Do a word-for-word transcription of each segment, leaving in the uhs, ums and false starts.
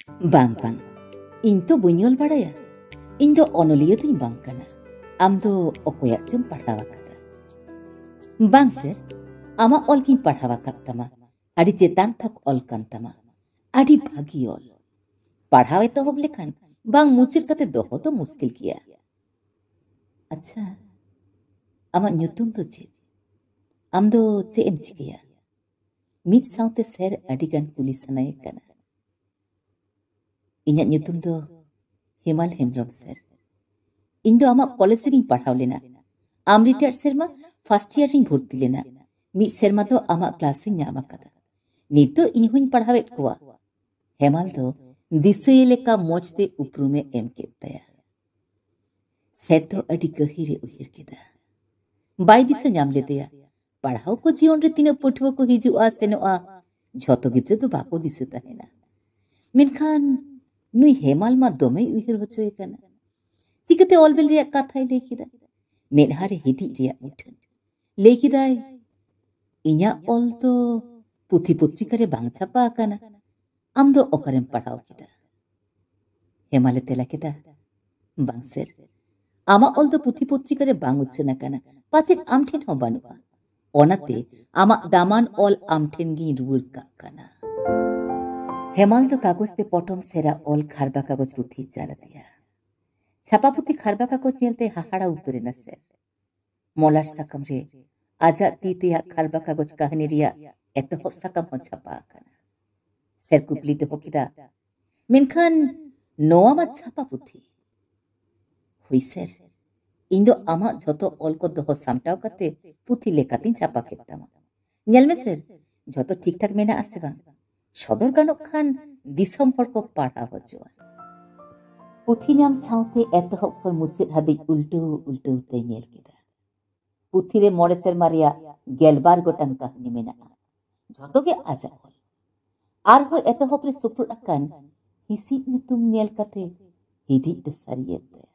ᱵᱟᱝ, ᱵᱟᱝ, ᱤᱧ ᱛᱚ ᱵᱟᱹᱧ ᱚᱞ ᱵᱟᱲᱟᱭᱟ᱾ ᱤᱧ ᱫᱚ ᱚᱱᱚᱞᱤᱭᱟᱹ ᱫᱚᱧ ᱵᱟᱝ ᱠᱟᱱᱟ᱾ ᱟᱢ ᱫᱚ ᱚᱠᱚᱭᱟᱜ ᱪᱚᱢ ᱯᱟᱲᱦᱟᱣ ᱟᱠᱟᱫᱟ? ᱵᱟᱝ ᱥᱮᱨ, ᱟᱢᱟᱜ ᱚᱞ ᱜᱤᱧ ᱯᱟᱲᱦᱟᱣ ᱟᱠᱟᱫ ᱛᱟᱢᱟ᱾ ᱟᱹᱰᱤ ᱪᱮᱛᱟᱱ ᱛᱷᱚᱠ ᱚᱞ ᱠᱟᱱ ᱛᱟᱢᱟ᱾ ᱟᱹᱰᱤ ᱵᱷᱟᱹᱜᱤ ᱚᱞ᱾ ᱯᱟᱲᱦᱟᱣ ᱮᱛᱚᱦᱚᱵ ᱞᱮᱠᱷᱟᱱ ᱵᱟᱝ ᱢᱩᱪᱟᱹᱫ ᱠᱟᱛᱮ ᱫᱚᱦᱚ ᱫᱚ ᱢᱩᱥᱠᱤᱞ ᱜᱮᱭᱟ᱾ ᱟᱪᱪᱷᱟ, ᱟᱢᱟᱜ ᱧᱩᱛᱩᱢ ᱫᱚ ᱪᱮᱫ? ᱟᱢ ᱫᱚ ᱪᱮᱫ ᱮᱢ ᱪᱤᱠᱟᱹᱭᱟ? ᱢᱤᱫ ᱥᱟᱶᱛᱮ ᱥᱮᱨ ᱟᱹᱰᱤ ᱜᱟᱱ ᱠᱩᱞᱤ ᱥᱟᱱᱟᱭᱮ ᱠᱟᱱᱟ᱾ ᱤᱧᱟᱜ ᱧᱩᱛᱩᱢ ᱫᱚ ᱦᱮᱢᱟᱞ ᱦᱮᱢᱵᱨᱚᱢ ᱥᱮᱨ᱾ ᱤᱧ ᱫᱚ ᱟᱢᱟᱜ ᱠᱚᱞᱮᱡᱽ ᱨᱮᱜᱤᱧ ᱯᱟᱲᱦᱟᱣ ᱞᱮᱱᱟ᱾ ᱟᱢ ᱨᱤᱴᱟᱨᱰ ᱥᱮᱨᱢᱟ ᱯᱷᱟᱨᱥᱴ ᱤᱭᱟᱨ ᱨᱤᱧ ᱵᱷᱚᱨᱛᱤ ᱞᱮᱱᱟ᱾ ᱢᱤᱫ ᱥᱮᱨᱢᱟ ᱫᱚ ᱟᱢᱟᱜ ᱠᱞᱟᱥ ᱤᱧ ᱧᱟᱢ ᱟᱠᱟᱫᱟ᱾ ᱱᱤᱛ ᱫᱚ ᱤᱧ ᱦᱚᱧ ᱯᱟᱲᱦᱟᱣᱮᱫ ᱠᱚᱣᱟ᱾ ᱦᱮᱢᱟᱞ ᱫᱚ ᱫᱤᱥᱟᱹᱭᱮ ᱞᱮᱠᱟ ᱢᱚᱡᱽ ᱛᱮ ᱩᱯᱨᱩᱢᱮ ᱮᱢ ᱠᱮᱫ ᱛᱟᱭᱟ᱾ ᱥᱮᱨ ᱫᱚ ᱟᱹᱰᱤ ᱜᱟᱹᱦᱤᱨ ᱮ ᱩᱭᱦᱟᱹᱨ ᱠᱮᱫᱟ᱾ ᱵᱟᱭ ᱫᱤᱥᱟᱹ ᱧᱟᱢ ᱞᱮᱫᱮᱭᱟ ᱯᱟᱲᱦᱟᱣ ᱠᱚ ᱡᱤᱭᱚᱱ ᱨᱮ ᱛᱤᱱᱟᱹᱜ ᱯᱟᱹᱴᱷᱩᱣᱟᱹ ᱠᱚ ᱦᱤᱡᱩᱜᱼᱟ ᱥᱮᱱᱚᱜᱼᱟ, ᱡᱷᱚᱛᱚ ᱜᱤᱫᱽᱨᱟᱹ ᱫᱚ ᱵᱟᱠᱚ ᱫᱤᱥᱟᱹ ᱛᱟᱦᱮᱱᱟ᱾ ᱢᱮᱱᱠᱷᱟᱱ ᱱᱩᱭ ᱦᱮᱢᱟᱞ ᱢᱟ ᱫᱚᱢᱮᱭ ᱩᱭᱦᱟᱹᱨ ᱦᱚᱪᱚᱭᱮ ᱠᱟᱱᱟ᱾ ᱪᱤᱠᱟᱹᱛᱮ ᱚᱞ ᱵᱮᱞ ᱨᱮᱭᱟᱜ ᱠᱟᱛᱷᱟᱭ ᱞᱟᱹᱭ ᱠᱮᱫᱟ? ᱢᱮᱫᱦᱟ ᱨᱮ ᱦᱤᱫᱤᱡ ᱨᱮᱭᱟᱜ ᱢᱩᱴᱷᱟᱹᱱ᱾ ᱞᱟᱹᱭ ᱠᱮᱫᱟᱭ, "ᱤᱧᱟᱜ ᱚᱞ ᱫᱚ ᱯᱩᱛᱷᱤ ᱯᱚᱛᱨᱤᱠᱟ ᱨᱮ ᱵᱟᱝ ᱪᱷᱟᱯᱟ ᱟᱠᱟᱱᱟ᱾ ᱟᱢ ᱫᱚ ᱚᱠᱟᱨᱮᱢ ᱯᱟᱲᱦᱟᱣ ᱠᱮᱫᱟ?" ᱦᱮᱢᱟᱞᱮ ᱛᱮᱞᱟ ᱠᱮᱫᱟ, "ᱵᱟᱝ ᱥᱮᱨ, ᱟᱢᱟᱜ ᱚᱞ ᱫᱚ ᱯᱩᱛᱷᱤ ᱯᱚᱛᱨᱤᱠᱟ ᱨᱮ ᱵᱟᱝ ᱩᱪᱷᱟᱹᱱ ᱟᱠᱟᱱᱟ, ᱯᱟᱪᱮᱫ ᱟᱢ ᱴᱷᱮᱱ ᱦᱚᱸ ᱵᱟᱹᱱᱩᱜᱼᱟ᱾ ᱚᱱᱟᱛᱮ ᱟᱢᱟᱜ ᱫᱟᱢᱟᱱ ᱚᱞ ᱟᱢ ᱴᱷᱮᱱ ᱜᱤᱧ ᱨᱩᱣᱟᱹᱲ ᱠᱟᱜ ᱠᱟᱱᱟ᱾" ᱦᱮᱢᱟᱞ ᱫᱚ ᱠᱟᱜᱚᱡᱽ ᱛᱮ ᱯᱚᱴᱚᱢ ᱥᱮᱨᱟᱜ ᱚᱞ ᱠᱷᱟᱨᱵᱟ ᱠᱟᱜᱚᱡᱽ ᱯᱩᱛᱷᱤᱭ ᱪᱟᱞ ᱟᱫᱮᱭᱟ᱾ ᱪᱷᱟᱯᱟ ᱯᱩᱛᱷᱤ ᱠᱷᱟᱨᱵᱟ ᱠᱟᱜᱚᱡᱽ ᱧᱮᱞᱛᱮ ᱦᱟᱦᱟᱲᱟ ᱩᱛᱟᱹᱨ ᱮᱱᱟ ᱥᱮᱨ᱾ ᱢᱚᱞᱟᱨ ᱥᱟᱠᱟᱢ ᱨᱮ ᱟᱡᱟᱜ ᱛᱤ ᱛᱮᱭᱟᱜ ᱠᱷᱟᱨᱵᱟ ᱠᱟᱜᱚᱡᱽ ᱠᱟᱹᱦᱱᱤ ᱨᱮᱭᱟᱜ ᱮᱛᱚᱦᱚᱵ ᱥᱟᱠᱟᱢ ᱦᱚᱸ ᱪᱷᱟᱯᱟ ᱟᱠᱟᱱᱟ᱾ ᱥᱮᱨ ᱠᱩᱠᱞᱤ ᱫᱚᱦᱚ ᱠᱮᱫᱟ, "ᱢᱮᱱᱠᱷᱟᱱ ᱱᱚᱣᱟ ᱢᱟ ᱪᱷᱟᱯᱟ ᱯᱩᱛᱷᱤ?" "ᱦᱳᱭ ᱥᱮᱨ, ᱤᱧ ᱫᱚ ᱟᱢᱟᱜ ᱡᱷᱚᱛᱚ ᱚᱞ ᱠᱚ ᱫᱚᱦᱚ ᱥᱟᱢᱴᱟᱣ ᱠᱟᱛᱮ ᱯᱩᱛᱷᱤ ᱞᱮᱠᱟᱛᱤᱧ ᱪᱷᱟᱯᱟ ᱠᱮᱫ ᱛᱟᱢᱟ᱾ ᱧᱮᱞ ᱢᱮ ᱥᱮᱨ, ᱡᱷᱚᱛᱚ ᱴᱷᱤᱠ ᱴᱷᱟᱠ ᱢᱮᱱᱟᱜ ᱟᱥᱮ ᱵᱟᱝ? ᱥᱚᱫᱚᱨ ᱜᱟᱱᱚᱜ ᱠᱷᱟᱱ ᱫᱤᱥᱚᱢ ᱦᱚᱲ ᱠᱚ ᱯᱟᱲᱦᱟᱣ ᱦᱚᱪᱚᱣᱟᱱ᱾" ᱯᱩᱛᱷᱤ ᱧᱟᱢ ᱥᱟᱶᱛᱮ ᱮᱛᱚᱦᱚᱵ ᱠᱷᱚᱱ ᱢᱩᱪᱟᱹᱫ ᱦᱟᱹᱵᱤᱡ ᱩᱞᱴᱟᱹᱣ ᱩᱞᱴᱟᱹᱣ ᱛᱮᱭ ᱧᱮᱞ ᱠᱮᱫᱟ᱾ ᱯᱩᱛᱷᱤ ᱨᱮ ᱢᱚᱬᱮ ᱥᱮᱨᱢᱟ ᱨᱮᱭᱟᱜ ᱜᱮᱞᱵᱟᱨ ᱜᱚᱴᱟᱝ ᱠᱟᱹᱦᱱᱤ ᱢᱮᱱᱟᱜᱼᱟ᱾ ᱡᱷᱚᱛᱚ ᱜᱮ ᱟᱡᱟᱜ ᱚᱞ᱾ ᱟᱨᱦᱚᱸ ᱮᱛᱚᱦᱚᱵ ᱨᱮ ᱥᱩᱯᱨᱩᱫ ᱟᱠᱟᱱ ᱦᱤᱸᱥᱤᱫ ᱧᱩᱛᱩᱢ ᱧᱮᱞ ᱠᱟᱛᱮ ᱦᱤᱫᱤᱡ ᱫᱚ ᱥᱟᱹᱨᱤᱭᱮᱱ ᱛᱟᱭᱟ᱾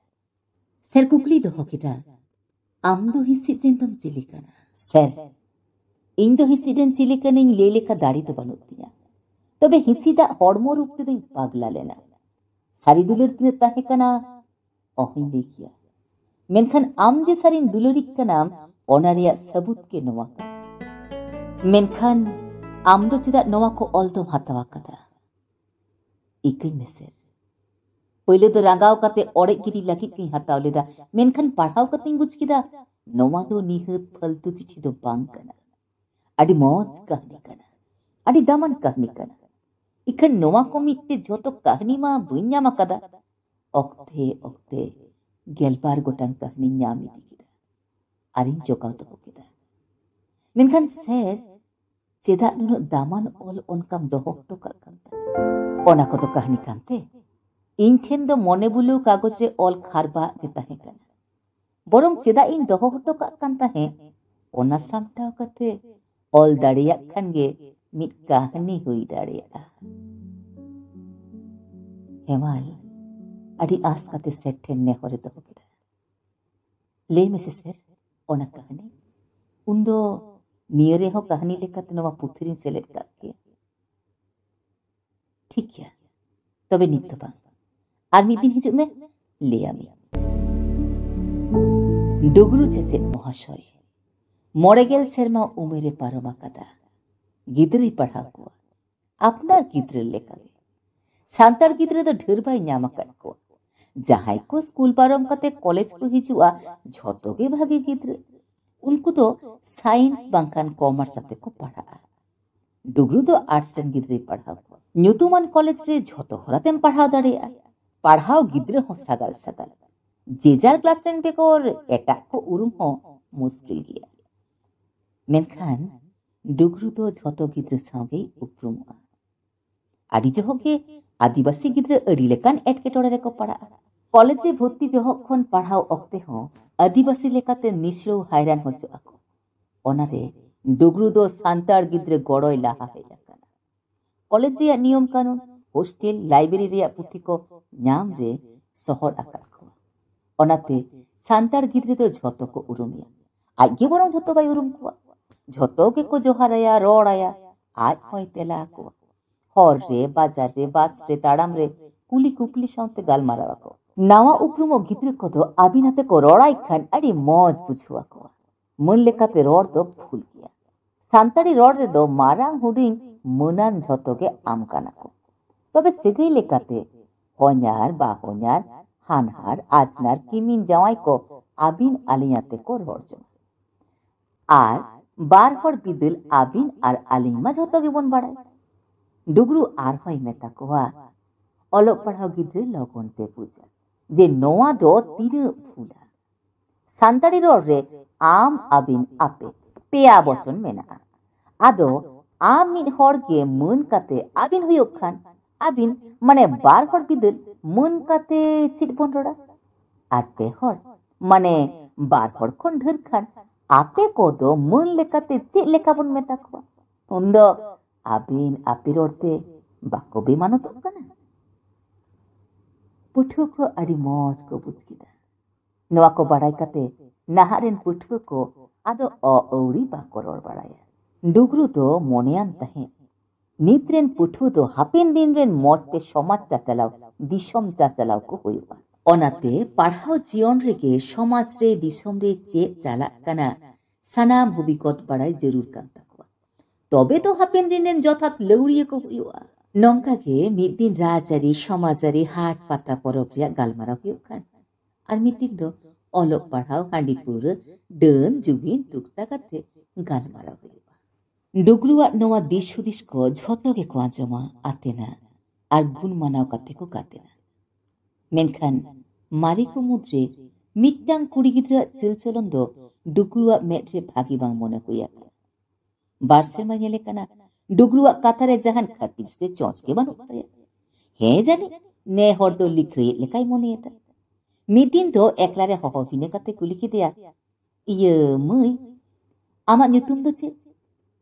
ᱥᱮᱨ ᱠᱩᱠᱞᱤᱭ ᱫᱚᱦᱚ ᱠᱮᱫᱟ, "ᱟᱢ ᱫᱚ ᱦᱤᱸᱥᱤᱫ ᱨᱮᱱ ᱫᱚᱢ ᱪᱤᱞᱤ ᱠᱟᱱᱟ?" "ᱥᱮᱨ, ᱤᱧ ᱫᱚ ᱦᱤᱸᱥᱤᱫ ᱨᱮᱱ ᱪᱤᱞᱤ ᱠᱟᱹᱱᱟᱹᱧ ᱞᱟᱹᱭ ᱞᱮᱠᱟ ᱫᱟᱲᱮ ᱫᱚ ᱵᱟᱹᱱᱩᱜ ᱛᱤᱧᱟ᱾ ᱛᱚᱵᱮ ᱦᱤᱸᱥᱤᱫᱟᱜ ᱦᱚᱲᱢᱚ ᱨᱩᱯ ᱛᱮᱫᱚᱧ ᱯᱟᱜᱽᱞᱟ ᱞᱮᱱᱟ᱾ ᱥᱟᱹᱨᱤ ᱫᱩᱞᱟᱹᱲ ᱛᱤᱱᱟᱹᱜ ᱛᱟᱦᱮᱸ ᱠᱟᱱᱟ, ᱚᱦᱚᱧ ᱞᱟᱹᱭ ᱠᱮᱭᱟ᱾ ᱢᱮᱱᱠᱷᱟᱱ ᱟᱢ ᱡᱮ ᱥᱟᱹᱨᱤᱧ ᱫᱩᱞᱟᱹᱲᱤᱡ ᱠᱟᱱᱟᱢ, ᱚᱱᱟ ᱨᱮᱭᱟᱜ ᱥᱟᱹᱵᱩᱛ ᱜᱮ ᱱᱚᱣᱟ ᱠᱟᱱᱟ᱾ ᱢᱮᱱᱠᱷᱟᱱ ᱟᱢ ᱫᱚ ᱪᱮᱫᱟᱜ ᱱᱚᱣᱟ ᱠᱚ ᱚᱞ ᱫᱚᱢ ᱦᱟᱛᱟᱣ ᱟᱠᱟᱫᱟ? ᱤᱠᱟᱹᱧ ᱢᱮᱥᱮ᱾ ᱯᱳᱭᱞᱳ ᱫᱚ ᱨᱟᱸᱜᱟᱣ ᱠᱟᱛᱮ ᱚᱲᱮᱡ ᱜᱤᱰᱤ ᱞᱟᱹᱜᱤᱫ ᱜᱤᱧ ᱦᱟᱛᱟᱣ ᱞᱮᱫᱟ, ᱢᱮᱱᱠᱷᱟᱱ ᱯᱟᱲᱦᱟᱣ ᱠᱟᱛᱮᱧ ᱵᱩᱡᱽ ᱠᱮᱫᱟ, ᱱᱚᱣᱟ ᱫᱚ ᱱᱤᱦᱟᱹᱛ ᱯᱷᱟᱞᱛᱩ ᱪᱤᱴᱷᱤ ᱫᱚ ᱵᱟᱝ ᱠᱟᱱᱟ᱾ ᱟᱹᱰᱤ ᱢᱚᱡᱽ ᱠᱟᱹᱦᱱᱤ ᱠᱟᱱᱟ, ᱟᱹᱰᱤ ᱫᱟᱢᱟᱱ ᱠᱟᱹᱦᱱᱤ ᱠᱟᱱᱟ᱾ ᱤᱠᱷᱟᱹᱱ ᱱᱚᱣᱟ ᱠᱚ ᱢᱤᱫ ᱛᱮ ᱡᱷᱚᱛᱚ ᱠᱟᱹᱦᱱᱤ ᱢᱟ ᱵᱟᱹᱧ ᱧᱟᱢ ᱟᱠᱟᱫᱟ᱾ ᱚᱠᱛᱮ ᱚᱠᱛᱮ ᱜᱮᱞᱵᱟᱨ ᱜᱚᱴᱟᱝ ᱠᱟᱹᱦᱱᱤᱧ ᱧᱟᱢ ᱤᱫᱤ ᱠᱮᱫᱟ ᱟᱨᱤᱧ ᱡᱚᱜᱟᱣ ᱫᱚᱦᱚ ᱠᱮᱫᱟ᱾ ᱢᱮᱱᱠᱷᱟᱱ ᱥᱮᱨ, ᱪᱮᱫᱟᱜ ᱱᱩᱱᱟᱹᱜ ᱫᱟᱢᱟᱱ ᱚᱞ ᱚᱱᱠᱟᱢ ᱫᱚᱦᱚ ᱦᱚᱴᱚ ᱠᱟᱜ ᱠᱟᱱ ᱛᱟᱦᱮᱸ? ᱚᱱᱟ ᱠᱚᱫᱚ ᱠᱟᱹᱦᱱᱤ ᱠᱟᱱᱛᱮ, ᱤᱧ ᱴᱷᱮᱱ ᱫᱚ ᱢᱚᱱᱮ ᱵᱩᱞᱟᱹᱣ ᱠᱟᱜᱚᱡᱽ ᱨᱮ ᱚᱞ ᱠᱷᱟᱨᱵᱟᱜ ᱜᱮ ᱛᱟᱦᱮᱸ ᱠᱟᱱᱟ᱾ ᱵᱚᱨᱚᱝ ᱪᱮᱫᱟᱜ ᱤᱧ ᱫᱚᱦᱚ ᱦᱚᱴᱚ ᱠᱟᱜ ᱠᱟᱱ ᱛᱟᱦᱮᱸ, ᱚᱱᱟ ᱥᱟᱢᱴᱟᱣ ᱠᱟᱛᱮ ᱚᱞ ᱫᱟᱲᱮᱭᱟᱜ ᱠᱷᱟᱱ ᱜᱮ ᱢᱤᱫ ᱠᱟᱹᱦᱱᱤ ᱦᱩᱭ ᱫᱟᱲᱮᱭᱟᱜᱼᱟ᱾ ᱦᱮᱢᱟᱞ ᱟᱹᱰᱤ ᱟᱸᱥ ᱠᱟᱛᱮ ᱥᱮᱨ ᱴᱷᱮᱱ ᱱᱮᱦᱚᱨᱮ ᱫᱚᱦᱚ ᱠᱮᱫᱟ᱾ ᱞᱟᱹᱭ ᱢᱮᱥᱮ ᱥᱮᱨ, ᱚᱱᱟ ᱠᱟᱹᱦᱱᱤ᱾ ᱩᱱᱫᱚ ᱱᱤᱭᱟᱹ ᱨᱮᱦᱚᱸ ᱠᱟᱹᱦᱱᱤ ᱞᱮᱠᱟᱛᱮ ᱱᱚᱣᱟ ᱯᱩᱛᱷᱤ ᱨᱤᱧ ᱥᱮᱞᱮᱫ ᱠᱟᱜ ᱠᱮᱭᱟ᱾ ᱴᱷᱤᱠ ᱜᱮᱭᱟ, ᱛᱚᱵᱮ ᱱᱤᱛ ᱫᱚ ᱵᱟᱝ, ᱟᱨ ᱢᱤᱫ ᱫᱤᱱ ᱦᱤᱡᱩᱜ ᱢᱮ, ᱞᱟᱹᱭᱟᱢᱤᱧ᱾ ᱰᱩᱜᱽᱨᱩ ᱪᱮᱪᱮᱫ ᱢᱚᱦᱟᱥᱚᱭ, ᱢᱚᱬᱮ ᱜᱮᱞ ᱥᱮᱨᱢᱟ ᱩᱢᱮᱨᱮ ᱯᱟᱨᱚᱢ ᱟᱠᱟᱫᱟ᱾ ᱜᱤᱫᱽᱨᱟᱹᱭ ᱯᱟᱲᱦᱟᱣ ᱠᱚᱣᱟ, ᱟᱯᱱᱟᱨ ᱜᱤᱫᱽᱨᱟᱹ ᱞᱮᱠᱟᱜᱮ᱾ ᱥᱟᱱᱛᱟᱲ ᱜᱤᱫᱽᱨᱟᱹ ᱫᱚ ᱰᱷᱮᱨ ᱵᱟᱭ ᱧᱟᱢ ᱟᱠᱟᱫ ᱠᱚᱣᱟ᱾ ᱡᱟᱦᱟᱸᱭ ᱠᱚ ᱥᱠᱩᱞ ᱯᱟᱨᱚᱢ ᱠᱟᱛᱮ ᱠᱚᱞᱮᱡᱽ ᱠᱚ ᱦᱤᱡᱩᱜᱼᱟ, ᱡᱷᱚᱛᱚ ᱜᱮ ᱵᱷᱟᱜᱮ ᱜᱤᱫᱽᱨᱟᱹ᱾ ᱩᱱᱠᱩ ᱫᱚ ᱥᱟᱭᱮᱱᱥ ᱵᱟᱝᱠᱷᱟᱱ ᱠᱚᱢᱟᱨᱥ ᱟᱛᱮ ᱠᱚ ᱯᱟᱲᱦᱟᱜᱼᱟ᱾ ᱰᱩᱜᱽᱨᱩ ᱫᱚ ᱟᱨᱴᱥ ᱨᱮᱱ ᱜᱤᱫᱽᱨᱟᱹᱭ ᱯᱟᱲᱦᱟᱣ ᱠᱚᱣᱟ᱾ ᱧᱩᱛᱩᱢᱟᱱ ᱠᱚᱞᱮᱡᱽ ᱨᱮ ᱡᱷᱚᱛᱚ ᱦᱚᱨᱟᱛᱮᱢ ᱯᱟᱲᱦᱟᱣ ᱫᱟᱲᱮᱭᱟᱜᱼᱟ᱾ ᱯᱟᱲᱦᱟᱣ ᱜᱤᱫᱽᱨᱟᱹ ᱦᱚᱸ ᱥᱟᱜᱟᱞ ᱥᱟᱜᱟᱞ᱾ ᱡᱮ ᱡᱟᱨ ᱠᱞᱟᱥ ᱨᱮᱱ ᱵᱮᱜᱚᱨ ᱮᱴᱟᱜ ᱠᱚ ᱩᱨᱩᱢ ᱦᱚᱸ ᱢᱩᱥᱠᱤᱞ ᱜᱮᱭᱟ᱾ ᱢᱮᱱᱠᱷᱟᱱ ᱰᱩᱜᱽᱨᱩ ᱫᱚ ᱡᱷᱚᱛᱚ ᱜᱤᱫᱽᱨᱟᱹ ᱥᱟᱶᱜᱮᱭ ᱩᱯᱨᱩᱢᱚᱜᱼᱟ᱾ ᱟᱹᱰᱤ ᱡᱚᱦᱚᱜ ᱜᱮ ᱟᱹᱫᱤᱵᱟᱹᱥᱤ ᱜᱤᱫᱽᱨᱟᱹ ᱟᱹᱰᱤ ᱞᱮᱠᱟᱱ ᱮᱴᱠᱮᱴᱚᱬᱮ ᱨᱮᱠᱚ ᱯᱟᱲᱟᱜᱼᱟ᱾ ᱠᱚᱞᱮᱡᱽ ᱨᱮ ᱵᱷᱚᱨᱛᱤ ᱡᱚᱦᱚᱜ ᱠᱷᱚᱱ ᱯᱟᱲᱦᱟᱣ ᱚᱠᱛᱮ ᱦᱚᱸ ᱟᱹᱫᱤᱵᱟᱹᱥᱤ ᱞᱮᱠᱟᱛᱮ ᱱᱤᱥᱲᱟᱹᱣ ᱦᱟᱭᱨᱟᱱ ᱦᱚᱪᱚᱜ ᱟᱠᱚ᱾ ᱚᱱᱟᱨᱮ ᱰᱩᱜᱽᱨᱩ ᱫᱚ ᱥᱟᱱᱛᱟᱲ ᱜᱤᱫᱽᱨᱟᱹ ᱜᱚᱲᱚᱭ ᱞᱟᱦᱟ ᱦᱮᱡ ᱟᱠᱟᱱᱟ᱾ ᱠᱚᱞᱮᱡᱽ ᱨᱮᱭᱟᱜ ᱱᱤᱭᱚᱢ ᱠᱟᱹᱱᱩᱱ, ᱦᱳᱥᱴᱮᱞ, ᱞᱟᱭᱵᱨᱮᱨᱤ ᱨᱮᱭᱟᱜ ᱯᱩᱛᱷᱤ ᱠᱚ ᱧᱟᱢ ᱨᱮ ᱥᱚᱦᱚᱫ ᱟᱠᱟᱫ ᱠᱚᱣᱟ᱾ ᱚᱱᱟᱛᱮ ᱥᱟᱱᱛᱟᱲ ᱜᱤᱫᱽᱨᱟᱹ ᱫᱚ ᱡᱷᱚᱛᱚ ᱠᱚ ᱩᱨᱩᱢᱮᱭᱟ᱾ ᱟᱡ ᱜᱮ ᱵᱚᱨᱚᱝ ᱡᱷᱚᱛᱚ ᱵᱟᱭ ᱩᱨᱩᱢ ᱠᱚᱣᱟ᱾ ᱡᱷᱚᱛᱚ ᱜᱮᱠᱚ ᱡᱚᱦᱟᱨ ᱟᱭᱟ, ᱨᱚᱲ ᱟᱭᱟ, ᱟᱡ ᱦᱚᱸᱭ ᱛᱮᱞᱟ ᱟᱠᱚᱣᱟ᱾ ᱦᱚᱨ ᱨᱮ, ᱵᱟᱡᱟᱨ ᱨᱮ, ᱵᱟᱥ ᱨᱮ, ᱛᱟᱲᱟᱢ ᱨᱮ ᱠᱩᱞᱤ ᱠᱩᱯᱞᱤ ᱥᱟᱶᱛᱮ ᱜᱟᱞᱢᱟᱨᱟᱣ ᱟᱠᱚ᱾ ᱱᱟᱣᱟ ᱩᱯᱨᱩᱢᱚᱜ ᱜᱤᱫᱽᱨᱟᱹ ᱠᱚᱫᱚ ᱟᱹᱵᱤᱱ ᱟᱛᱮ ᱠᱚ ᱨᱚᱲᱟᱭ ᱠᱷᱟᱱ ᱟᱹᱰᱤ ᱢᱚᱡᱽ ᱵᱩᱡᱷᱟᱹᱣ ᱟᱠᱚᱣᱟ᱾ ᱢᱟᱹᱱ ᱞᱮᱠᱟᱛᱮ ᱨᱚᱲ ᱫᱚ ᱵᱷᱩᱞ ᱜᱮᱭᱟ᱾ ᱥᱟᱱᱛᱟᱲᱤ ᱨᱚᱲ ᱨᱮᱫᱚ ᱢᱟᱨᱟᱝ ᱦᱩᱰᱤᱧ ᱢᱟᱹᱱᱟᱱ ᱡᱷᱚᱛᱚ ᱜᱮ ᱟᱢ ᱠᱟᱱᱟ ᱠᱚ᱾ ᱛᱚᱵᱮ ᱥᱟᱹᱜᱟᱹᱭ ᱞᱮᱠᱟᱛᱮ ᱦᱚᱧᱦᱟᱨ, ᱵᱟᱦᱚᱧᱦᱟᱨ, ᱦᱟᱱᱦᱟᱨ, ᱟᱡᱽᱱᱟᱨ, ᱠᱤᱢᱤᱱ ᱡᱟᱶᱟᱭ ᱠᱚ ᱟᱹᱵᱤᱱ ᱟᱹᱞᱤᱧ ᱟᱛᱮ ᱠᱚ ᱨᱚᱲ ᱡᱚᱝᱟ᱾ ᱟᱨ ᱵᱟᱨ ᱦᱚᱲ ᱵᱤᱫᱟᱹᱞ ᱟᱹᱵᱤᱱ ᱟᱨ ᱟᱹᱞᱤᱧ ᱢᱟ ᱡᱷᱚᱛᱚ ᱜᱮᱵᱚᱱ ᱵᱟᱲᱟᱭ᱾ ᱰᱩᱜᱽᱨᱩ ᱟᱨᱦᱚᱸᱭ ᱢᱮᱛᱟ ᱠᱚᱣᱟ, ᱚᱞᱚᱜ ᱯᱟᱲᱦᱟᱣ ᱜᱤᱫᱽᱨᱟᱹ ᱞᱚᱜᱚᱱ ᱯᱮ ᱵᱩᱡᱟ ᱡᱮ ᱱᱚᱣᱟ ᱫᱚ ᱛᱤᱱᱟᱹᱜ ᱵᱷᱩᱞᱟ᱾ ᱥᱟᱱᱛᱟᱲᱤ ᱨᱚᱲ ᱨᱮ ᱟᱢ, ᱟᱹᱵᱤᱱ, ᱟᱯᱮ ᱯᱮᱭᱟ ᱵᱚᱪᱚᱱ ᱢᱮᱱᱟᱜᱼᱟ᱾ ᱟᱫᱚ ᱟᱢ ᱢᱤᱫ ᱦᱚᱲ ᱜᱮ ᱢᱟᱹᱱ ᱠᱟᱛᱮ ᱟᱹᱵᱤᱱ ᱦᱩᱭᱩᱜ ᱠᱷᱟᱱ ᱟᱹᱵᱤᱱ, ᱢᱟᱱᱮ ᱵᱟᱨ ᱦᱚᱲ ᱵᱤᱫᱟᱹᱞ ᱢᱟᱹᱱ ᱠᱟᱛᱮ ᱪᱮᱫ ᱵᱚᱱ ᱨᱚᱲᱟ? ᱟᱨ ᱯᱮ ᱦᱚᱲ, ᱢᱟᱱᱮ ᱵᱟᱨ ᱦᱚᱲ ᱠᱷᱚᱱ ᱰᱷᱮᱨ ᱠᱷᱟᱱ ᱟᱯᱮ ᱠᱚᱫᱚ ᱢᱟᱹᱱ ᱞᱮᱠᱟᱛᱮ ᱪᱮᱫ ᱞᱮᱠᱟ ᱵᱚᱱ ᱢᱮᱛᱟ ᱠᱚᱣᱟ? ᱩᱱᱫᱚ ᱟᱹᱵᱤᱱ ᱟᱯᱮ ᱨᱚᱲᱛᱮ ᱵᱟᱠᱚ ᱵᱮᱢᱟᱱᱚᱛᱚᱜ ᱠᱟᱱᱟ? ᱯᱟᱹᱴᱷᱩᱣᱟᱹ ᱠᱚ ᱟᱹᱰᱤ ᱢᱚᱡᱽ ᱠᱚ ᱵᱩᱡᱽ ᱠᱮᱫᱟ᱾ ᱱᱚᱣᱟ ᱠᱚ ᱵᱟᱲᱟᱭ ᱠᱟᱛᱮ ᱱᱟᱦᱟᱜ ᱨᱮᱱ ᱯᱟᱹᱴᱷᱩᱣᱟᱹ ᱠᱚ ᱟᱫᱚ ᱚ ᱟᱹᱣᱲᱤ ᱵᱟᱠᱚ ᱨᱚᱲ ᱵᱟᱲᱟᱭᱟ᱾ ᱰᱩᱜᱽᱨᱩ ᱫᱚ ᱢᱚᱱᱮᱭᱟᱱ ᱛᱟᱦᱮᱸᱫ, ᱱᱤᱛ ᱨᱮᱱ ᱯᱟᱹᱴᱷᱩᱣᱟᱹ ᱫᱚ ᱦᱟᱯᱮᱱ ᱫᱤᱱ ᱨᱮᱱ ᱢᱚᱡᱽ ᱛᱮ ᱥᱚᱢᱟᱡᱽ ᱪᱟᱪᱟᱞᱟᱣ, ᱫᱤᱥᱚᱢ ᱪᱟᱪᱟᱞᱟᱣ ᱠᱚ ᱦᱩᱭᱩᱜᱼᱟ᱾ ᱚᱱᱟᱛᱮ ᱯᱟᱲᱦᱟᱣ ᱡᱤᱭᱚᱱ ᱨᱮᱜᱮ ᱥᱚᱢᱟᱡᱽ ᱨᱮ, ᱫᱤᱥᱚᱢ ᱨᱮ ᱪᱮᱫ ᱪᱟᱞᱟᱜ ᱠᱟᱱᱟ, ᱥᱟᱱᱟᱢ ᱦᱟᱹᱵᱤᱠᱚᱛ ᱵᱟᱲᱟᱭ ᱡᱟᱹᱨᱩᱲ ᱠᱟᱱ ᱛᱟᱠᱚᱣᱟ᱾ ᱛᱚᱵᱮ ᱛᱚ ᱦᱟᱯᱮᱱ ᱫᱤᱱ ᱨᱮᱱ ᱡᱚᱛᱷᱟᱛ ᱞᱟᱹᱣᱲᱤᱭᱟᱹ ᱠᱚ ᱦᱩᱭᱩᱜᱼᱟ᱾ ᱱᱚᱝᱠᱟ ᱜᱮ ᱢᱤᱫ ᱫᱤᱱ ᱨᱟᱡᱽᱟᱹᱨᱤ, ᱥᱚᱢᱟᱡᱽᱟᱹᱨᱤ, ᱦᱟᱴ ᱯᱟᱛᱟ ᱯᱚᱨᱚᱵᱽ ᱨᱮᱭᱟᱜ ᱜᱟᱞᱢᱟᱨᱟᱣ ᱦᱩᱭᱩᱜ ᱠᱷᱟᱱ, ᱟᱨ ᱢᱤᱫ ᱫᱤᱱ ᱫᱚ ᱚᱞᱚᱜ ᱯᱟᱲᱦᱟᱣ, ᱦᱟᱺᱰᱤ ᱯᱟᱹᱣᱨᱟᱹ, ᱰᱟᱹᱱ ᱡᱩᱜᱤᱱ ᱛᱩᱠᱛᱟ ᱠᱟᱛᱮ ᱜᱟᱞᱢᱟᱨᱟᱣ ᱦᱩᱭᱩᱜᱼᱟ᱾ ᱰᱩᱜᱽᱨᱩᱣᱟᱜ ᱱᱚᱣᱟ ᱫᱤᱥ ᱦᱩᱫᱤᱥ ᱠᱚ ᱡᱷᱚᱛᱚ ᱜᱮᱠᱚ ᱟᱸᱡᱚᱢᱟ, ᱟᱛᱮᱱᱟ ᱟᱨ ᱜᱩᱱ ᱢᱟᱱᱟᱣ ᱠᱟᱛᱮ ᱠᱚ ᱠᱟᱛᱮᱱᱟ᱾ ᱢᱮᱱᱠᱷᱟᱱ ᱢᱟᱨᱮ ᱠᱚ ᱢᱩᱫᱽᱨᱮ ᱢᱤᱫᱴᱟᱝ ᱠᱩᱲᱤ ᱜᱤᱫᱽᱨᱟᱹᱣᱟᱜ ᱪᱟᱹᱞ ᱪᱚᱞᱚᱱ ᱫᱚ ᱰᱩᱜᱽᱨᱩᱣᱟᱜ ᱢᱮᱫ ᱨᱮ ᱵᱷᱟᱹᱜᱤ ᱵᱟᱝ ᱢᱚᱱᱮ ᱦᱩᱭ ᱟᱠᱟᱱᱟ᱾ ᱵᱟᱨ ᱥᱮᱨᱢᱟ ᱧᱮᱞᱮ ᱠᱟᱱᱟ, ᱰᱩᱜᱽᱨᱩᱣᱟᱜ ᱠᱟᱛᱷᱟ ᱨᱮ ᱡᱟᱦᱟᱱ ᱠᱷᱟᱹᱛᱤᱨ ᱥᱮ ᱪᱚᱸᱪ ᱜᱮ ᱵᱟᱹᱱᱩᱜ ᱛᱟᱭᱟ᱾ ᱦᱮᱸ ᱡᱟᱹᱱᱤᱡ ᱱᱮ ᱦᱚᱲ ᱫᱚ ᱞᱤᱠᱷᱟᱹᱭᱮᱫ ᱞᱮᱠᱟᱭ ᱢᱚᱱᱮᱭᱮᱫᱟ᱾ ᱢᱤᱫ ᱫᱤᱱ ᱫᱚ ᱮᱠᱞᱟ ᱨᱮ ᱦᱚᱦᱚ ᱵᱷᱤᱱᱟᱹ ᱠᱟᱛᱮ ᱠᱩᱞᱤ ᱠᱮᱫᱮᱭᱟ, "ᱤᱭᱟᱹ ᱢᱟᱹᱭ, ᱟᱢᱟᱜ ᱧᱩᱛᱩᱢ ᱫᱚ ᱪᱮᱫ?"